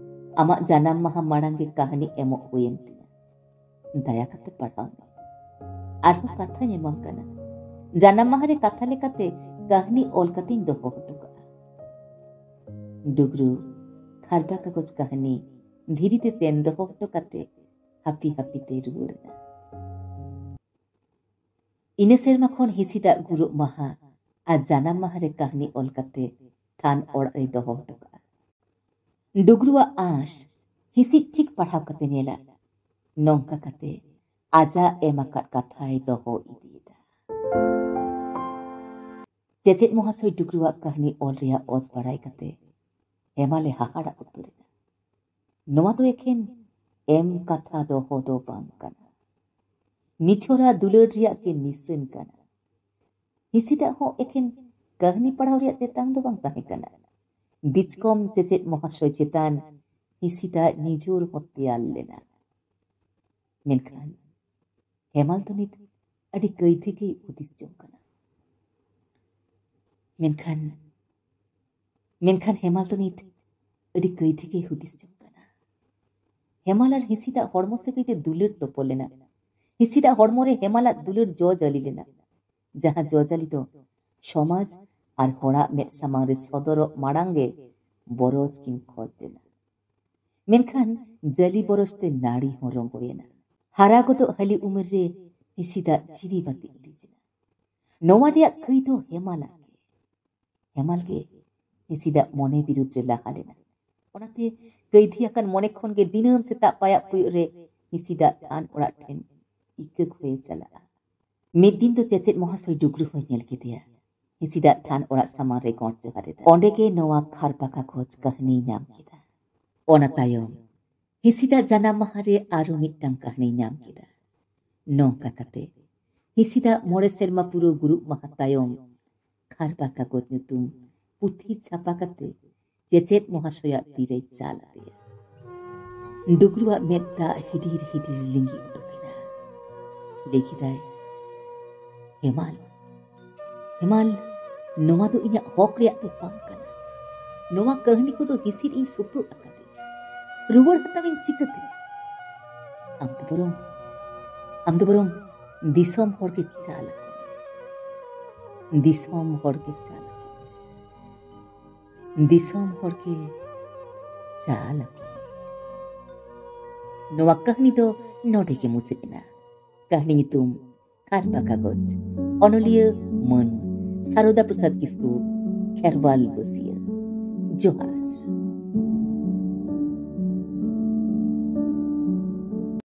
ᱟᱢᱟᱜ ᱡᱟᱱᱟᱢ ᱢᱟᱦᱟ ᱢᱟᱲᱟᱝ ᱜᱮ ᱠᱟᱹᱦᱱᱤ ᱮᱢᱚᱜ ᱦᱩᱭᱮᱱ ᱛᱤᱧᱟ᱾ ᱫᱟᱭᱟ ᱠᱟᱛᱮ ᱯᱟᱲᱦᱟᱣ ᱢᱮ᱾ ᱟᱨᱦᱚᱸ ᱠᱟᱛᱷᱟᱧ ᱮᱢᱟᱢ ᱠᱟᱱᱟ, ᱡᱟᱱᱟᱢ ᱢᱟᱦᱟ ᱨᱮ ᱠᱟᱛᱷᱟ ᱞᱮᱠᱟᱛᱮ ᱠᱟᱹᱦᱱᱤ ᱚᱞ ᱠᱟᱛᱮᱧ ᱫᱚᱦᱚ ᱦᱚᱴᱚ ᱠᱟᱜᱼᱟ᱾" ᱰᱩᱜᱽᱨᱩ ᱠᱷᱟᱨᱵᱟ ᱠᱟᱜᱚᱡᱽ ᱠᱟᱹᱦᱱᱤ ᱫᱷᱤᱨᱤ ᱛᱮ ᱛᱮᱱ ᱫᱚᱦᱚ ᱦᱚᱴᱚ ᱠᱟᱛᱮ ᱦᱟᱹᱯᱤ ᱦᱟᱹᱯᱤ ᱛᱮᱭ ᱨᱩᱣᱟᱹᱲ ᱮᱱᱟ᱾ ᱤᱱᱟᱹ ᱥᱮᱨᱢᱟ ᱠᱷᱚᱱ ᱦᱤᱸᱥᱤᱫᱟᱜ ᱜᱩᱨᱩᱜ ᱢᱟᱦᱟ ᱟᱨ ᱡᱟᱱᱟᱢ ᱢᱟᱦᱟ ᱨᱮ ᱠᱟᱹᱦᱱᱤ ᱚᱞ ᱠᱟᱛᱮ ᱛᱷᱟᱱ ᱚᱲᱟᱜ ᱨᱮᱭ ᱫᱚᱦᱚ ᱦᱚᱴᱚ ᱠᱟᱜᱼᱟ᱾ ᱰᱩᱜᱽᱨᱩᱣᱟᱜ ᱟᱸᱥ ᱦᱤᱸᱥᱤᱫ ᱴᱷᱤᱠ ᱯᱟᱲᱦᱟᱣ ᱠᱟᱛᱮ ᱧᱮᱞᱟ᱾ ᱱᱚᱝᱠᱟ ᱠᱟᱛᱮ ᱟᱡᱟᱜ ᱮᱢ ᱟᱠᱟᱫ ᱠᱟᱛᱷᱟᱭ ᱫᱚᱦᱚ ᱤᱫᱤᱭᱮᱫᱟ᱾ ᱪᱮᱪᱮᱫ ᱢᱚᱦᱟᱥᱚᱭ ᱰᱩᱜᱽᱨᱩᱣᱟᱜ ᱠᱟᱹᱦᱱᱤ ᱚᱞ ᱨᱮᱭᱟᱜ ᱚᱡᱽ ᱵᱟᱲᱟᱭ ᱠᱟᱛᱮ ᱦᱮᱢᱟᱞᱮ ᱦᱟᱦᱟᱲᱟᱜ ᱩᱛᱟᱹᱨ ᱮᱱᱟ᱾ ᱱᱚᱣᱟ ᱫᱚ ᱮᱠᱷᱮᱱ ᱮᱢ ᱠᱟᱛᱷᱟ ᱫᱚᱦᱚ ᱫᱚ ᱵᱟᱝ ᱠᱟᱱᱟ, ᱱᱤᱪᱷᱚᱨᱟ ᱫᱩᱞᱟᱹᱲ ᱨᱮᱭᱟᱜ ᱜᱮ ᱱᱤᱥᱟᱹᱱ ᱠᱟᱱᱟ᱾ ᱦᱤᱸᱥᱤᱫᱟᱜ ᱦᱚᱸ ᱮᱠᱷᱮᱱ ᱠᱟᱹᱦᱱᱤ ᱯᱟᱲᱦᱟᱣ ᱨᱮᱭᱟᱜ ᱛᱮᱛᱟᱝ ᱫᱚ ᱵᱟᱝ ᱛᱟᱦᱮᱸ ᱠᱟᱱᱟ᱾ ᱵᱤᱪᱠᱚᱢ ᱪᱮᱪᱮᱫ ᱢᱚᱦᱟᱥᱚᱭ ᱪᱮᱛᱟᱱ ᱦᱤᱸᱥᱤᱫᱟᱜ ᱱᱤᱡᱚᱨ ᱦᱚᱸ ᱛᱮᱭᱟᱨ ᱞᱮᱱᱟ᱾ ᱢᱮᱱᱠᱷᱟᱱ ᱦᱮᱢᱟᱞ ᱫᱚ ᱱᱤᱛ ᱟᱹᱰᱤ ᱠᱟᱹᱭᱫᱷᱤ ᱜᱮᱭ ᱦᱩᱫᱤᱥ ᱡᱚᱝ ᱠᱟᱱᱟ᱾ ᱢᱮᱱᱠᱷᱟᱱ, ᱢᱮᱱᱠᱷᱟᱱ ᱦᱮᱢᱟᱞ ᱫᱚ ᱱᱤᱛ ᱟᱹᱰᱤ ᱠᱟᱹᱭᱫᱷᱤ ᱜᱮᱭ ᱦᱩᱫᱤᱥ ᱡᱚᱝ ᱠᱟᱱᱟ᱾ ᱦᱮᱢᱟᱞ ᱟᱨ ᱦᱤᱸᱥᱤᱫᱟᱜ ᱦᱚᱲᱢᱚ ᱥᱟᱹᱜᱟᱹᱭ ᱛᱮ ᱫᱩᱞᱟᱹᱲ ᱛᱚᱯᱚᱞ ᱞᱮᱱᱟ᱾ ᱦᱤᱸᱥᱤᱫᱟᱜ ᱦᱚᱲᱢᱚ ᱨᱮ ᱦᱮᱢᱟᱞᱟᱜ ᱫᱩᱞᱟᱹᱲ ᱡᱚ ᱡᱟᱹᱞᱤ ᱞᱮᱱᱟ, ᱡᱟᱦᱟᱸ ᱡᱚ ᱡᱟᱹᱞᱤ ᱫᱚ ᱥᱚᱢᱟᱡᱽ ᱟᱨ ᱦᱚᱲᱟᱜ ᱢᱮᱫ ᱥᱟᱢᱟᱝ ᱨᱮ ᱥᱚᱫᱚᱨᱚᱜ ᱢᱟᱲᱟᱝ ᱜᱮ ᱵᱚᱨᱚᱡ ᱠᱤᱱ ᱠᱷᱚᱡ ᱞᱮᱱᱟ᱾ ᱢᱮᱱᱠᱷᱟᱱ ᱡᱟᱹᱞᱤ ᱵᱚᱨᱚᱡ ᱛᱮ ᱱᱟᱹᱲᱤ ᱦᱚᱸ ᱨᱚᱸᱜᱚᱭᱮᱱᱟ᱾ ᱦᱟᱨᱟ ᱜᱚᱫᱚᱜ ᱦᱟᱹᱞᱤ ᱩᱢᱮᱨ ᱨᱮ ᱦᱤᱸᱥᱤᱫᱟᱜ ᱡᱤᱣᱤ ᱵᱟᱹᱛᱤ ᱤᱲᱤᱡ ᱮᱱᱟ᱾ ᱱᱚᱣᱟ ᱨᱮᱭᱟᱜ ᱠᱟᱹᱭ ᱫᱚ ᱦᱮᱢᱟᱞᱟᱜ ᱜᱮ᱾ ᱦᱮᱢᱟᱞ ᱜᱮ ᱦᱤᱸᱥᱤᱫᱟᱜ ᱢᱚᱱᱮ ᱵᱤᱨᱩᱫᱽ ᱨᱮ ᱞᱟᱦᱟ ᱞᱮᱱᱟ᱾ ᱚᱱᱟᱛᱮ ᱠᱟᱹᱭᱫᱷᱤ ᱟᱠᱟᱱ ᱢᱚᱱᱮ ᱠᱷᱚᱱ ᱜᱮ ᱫᱤᱱᱟᱹᱢ ᱥᱮᱛᱟᱜ ᱯᱟᱭᱟᱜ ᱯᱩᱭᱩᱜ ᱨᱮ ᱦᱤᱸᱥᱤᱫᱟᱜ ᱛᱷᱟᱱ ᱚᱲᱟᱜ ᱴᱷᱮᱱ ᱤᱠᱟᱹ ᱠᱷᱚᱭᱮ ᱪᱟᱞᱟᱜᱼᱟ᱾ ᱢᱤᱫ ᱫᱤᱱ ᱫᱚ ᱪᱮᱪᱮᱫ ᱢᱚᱦᱟᱥᱚᱭ ᱰᱩᱜᱽᱨᱩ ᱦᱚᱸᱭ ᱧᱮᱞ ᱠᱮᱫᱮᱭᱟ᱾ ᱦᱤᱸᱥᱤᱫᱟᱜ ᱛᱷᱟᱱ ᱚᱲᱟᱜ ᱥᱟᱢᱟᱝ ᱨᱮ ᱜᱚᱸᱰ ᱡᱚᱦᱟᱨ ᱮᱫᱟ᱾ ᱚᱸᱰᱮ ᱜᱮ ᱱᱚᱣᱟ ᱠᱷᱟᱨᱵᱟ ᱠᱟᱜᱚᱡᱽ ᱠᱟᱹᱦᱱᱤᱭ ᱧᱟᱢ ᱠᱮᱫᱟ᱾ ᱚᱱᱟ ᱛᱟᱭᱚᱢ ᱦᱤᱸᱥᱤᱫᱟᱜ ᱡᱟᱱᱟᱢ ᱢᱟᱦᱟ ᱨᱮ ᱟᱨᱚ ᱢᱤᱫᱴᱟᱝ ᱠᱟᱹᱦᱱᱤᱭ ᱧᱟᱢ ᱠᱮᱫᱟ᱾ ᱱᱚᱝᱠᱟ ᱠᱟᱛᱮ ᱦᱤᱸᱥᱤᱫᱟᱜ ᱢᱚᱬᱮ ᱥᱮᱨᱢᱟ ᱯᱩᱨᱟᱹᱣ ᱜᱩᱨᱩᱜ ᱢᱟᱦᱟ ᱛᱟᱭᱚᱢ ᱠᱷᱟᱨᱵᱟ ᱠᱟᱜᱚᱡᱽ ᱧᱩᱛᱩᱢ ᱯᱩᱛᱷᱤ ᱪᱷᱟᱯᱟ ᱠᱟᱛᱮ ᱪᱮᱪᱮᱫ ᱢᱚᱦᱟᱥᱚᱭᱟᱜ ᱛᱤᱨᱮᱭ ᱪᱟᱞ ᱟᱫᱮᱭᱟ᱾ ᱰᱩᱜᱽᱨᱩᱣᱟᱜ ᱢᱮᱫ ᱫᱟᱜ ᱦᱤᱰᱤᱨ ᱦᱤᱰᱤᱨ ᱞᱤᱸᱜᱤ ᱩᱰᱩᱠ ᱮᱱᱟ᱾ ᱞᱟᱹᱭ ᱠᱮᱫᱟᱭ, ᱦᱮᱢᱟᱞ, ᱦᱮᱢᱟᱞ, ᱱᱚᱣᱟ ᱫᱚ ᱤᱧᱟᱜ ᱦᱚᱠ ᱨᱮᱭᱟᱜ ᱫᱚ ᱵᱟᱝ ᱠᱟᱱᱟ᱾ ᱱᱚᱣᱟ ᱠᱟᱹᱦᱱᱤ ᱠᱚᱫᱚ ᱦᱤᱸᱥᱤᱫ ᱤᱧ ᱥᱩᱯᱨᱩᱫ ᱟᱠᱟᱫᱮ᱾ ᱨᱩᱣᱟᱹᱲ ᱦᱟᱛᱟᱣ ᱤᱧ ᱪᱤᱠᱟᱹᱛᱮ? ᱟᱢ ᱫᱚ ᱵᱚᱨᱚᱝ, ᱟᱢ ᱫᱚ ᱵᱚᱨᱚᱝ ᱫᱤᱥᱚᱢ ᱦᱚᱲ ᱜᱮ ᱪᱟᱞ ᱟᱠᱚ ᱢᱮ᱾ ᱫᱤᱥᱚᱢ ᱦᱚᱲ ᱜᱮ ᱪᱟᱞ ᱟᱠᱚ ᱢᱮ᱾ ᱫᱤᱥᱚᱢ ᱦᱚᱲ ᱜᱮ ᱪᱟᱞ ᱟᱠᱚ ᱢᱮ᱾ ᱱᱚᱣᱟ ᱠᱟᱹᱦᱱᱤ ᱫᱚ ᱱᱚᱰᱮ ᱜᱮ ᱢᱩᱪᱟᱹᱫ ᱮᱱᱟ᱾ ᱠᱟᱹᱦᱱᱤ ᱧᱩᱛᱩᱢ ᱠᱷᱟᱨᱵᱟ ᱠᱟᱜᱚᱡᱽ᱾ ᱚᱱᱚᱞᱤᱭᱟᱹ ᱢᱟᱹᱱ ᱥᱟᱨᱚᱫᱟ ᱯᱨᱚᱥᱟᱫᱽ ᱠᱤᱥᱠᱩ, ᱠᱷᱮᱨᱣᱟᱞ ᱵᱟᱹᱥᱤᱭᱟᱹ᱾ ᱡᱚᱦᱟᱨ᱾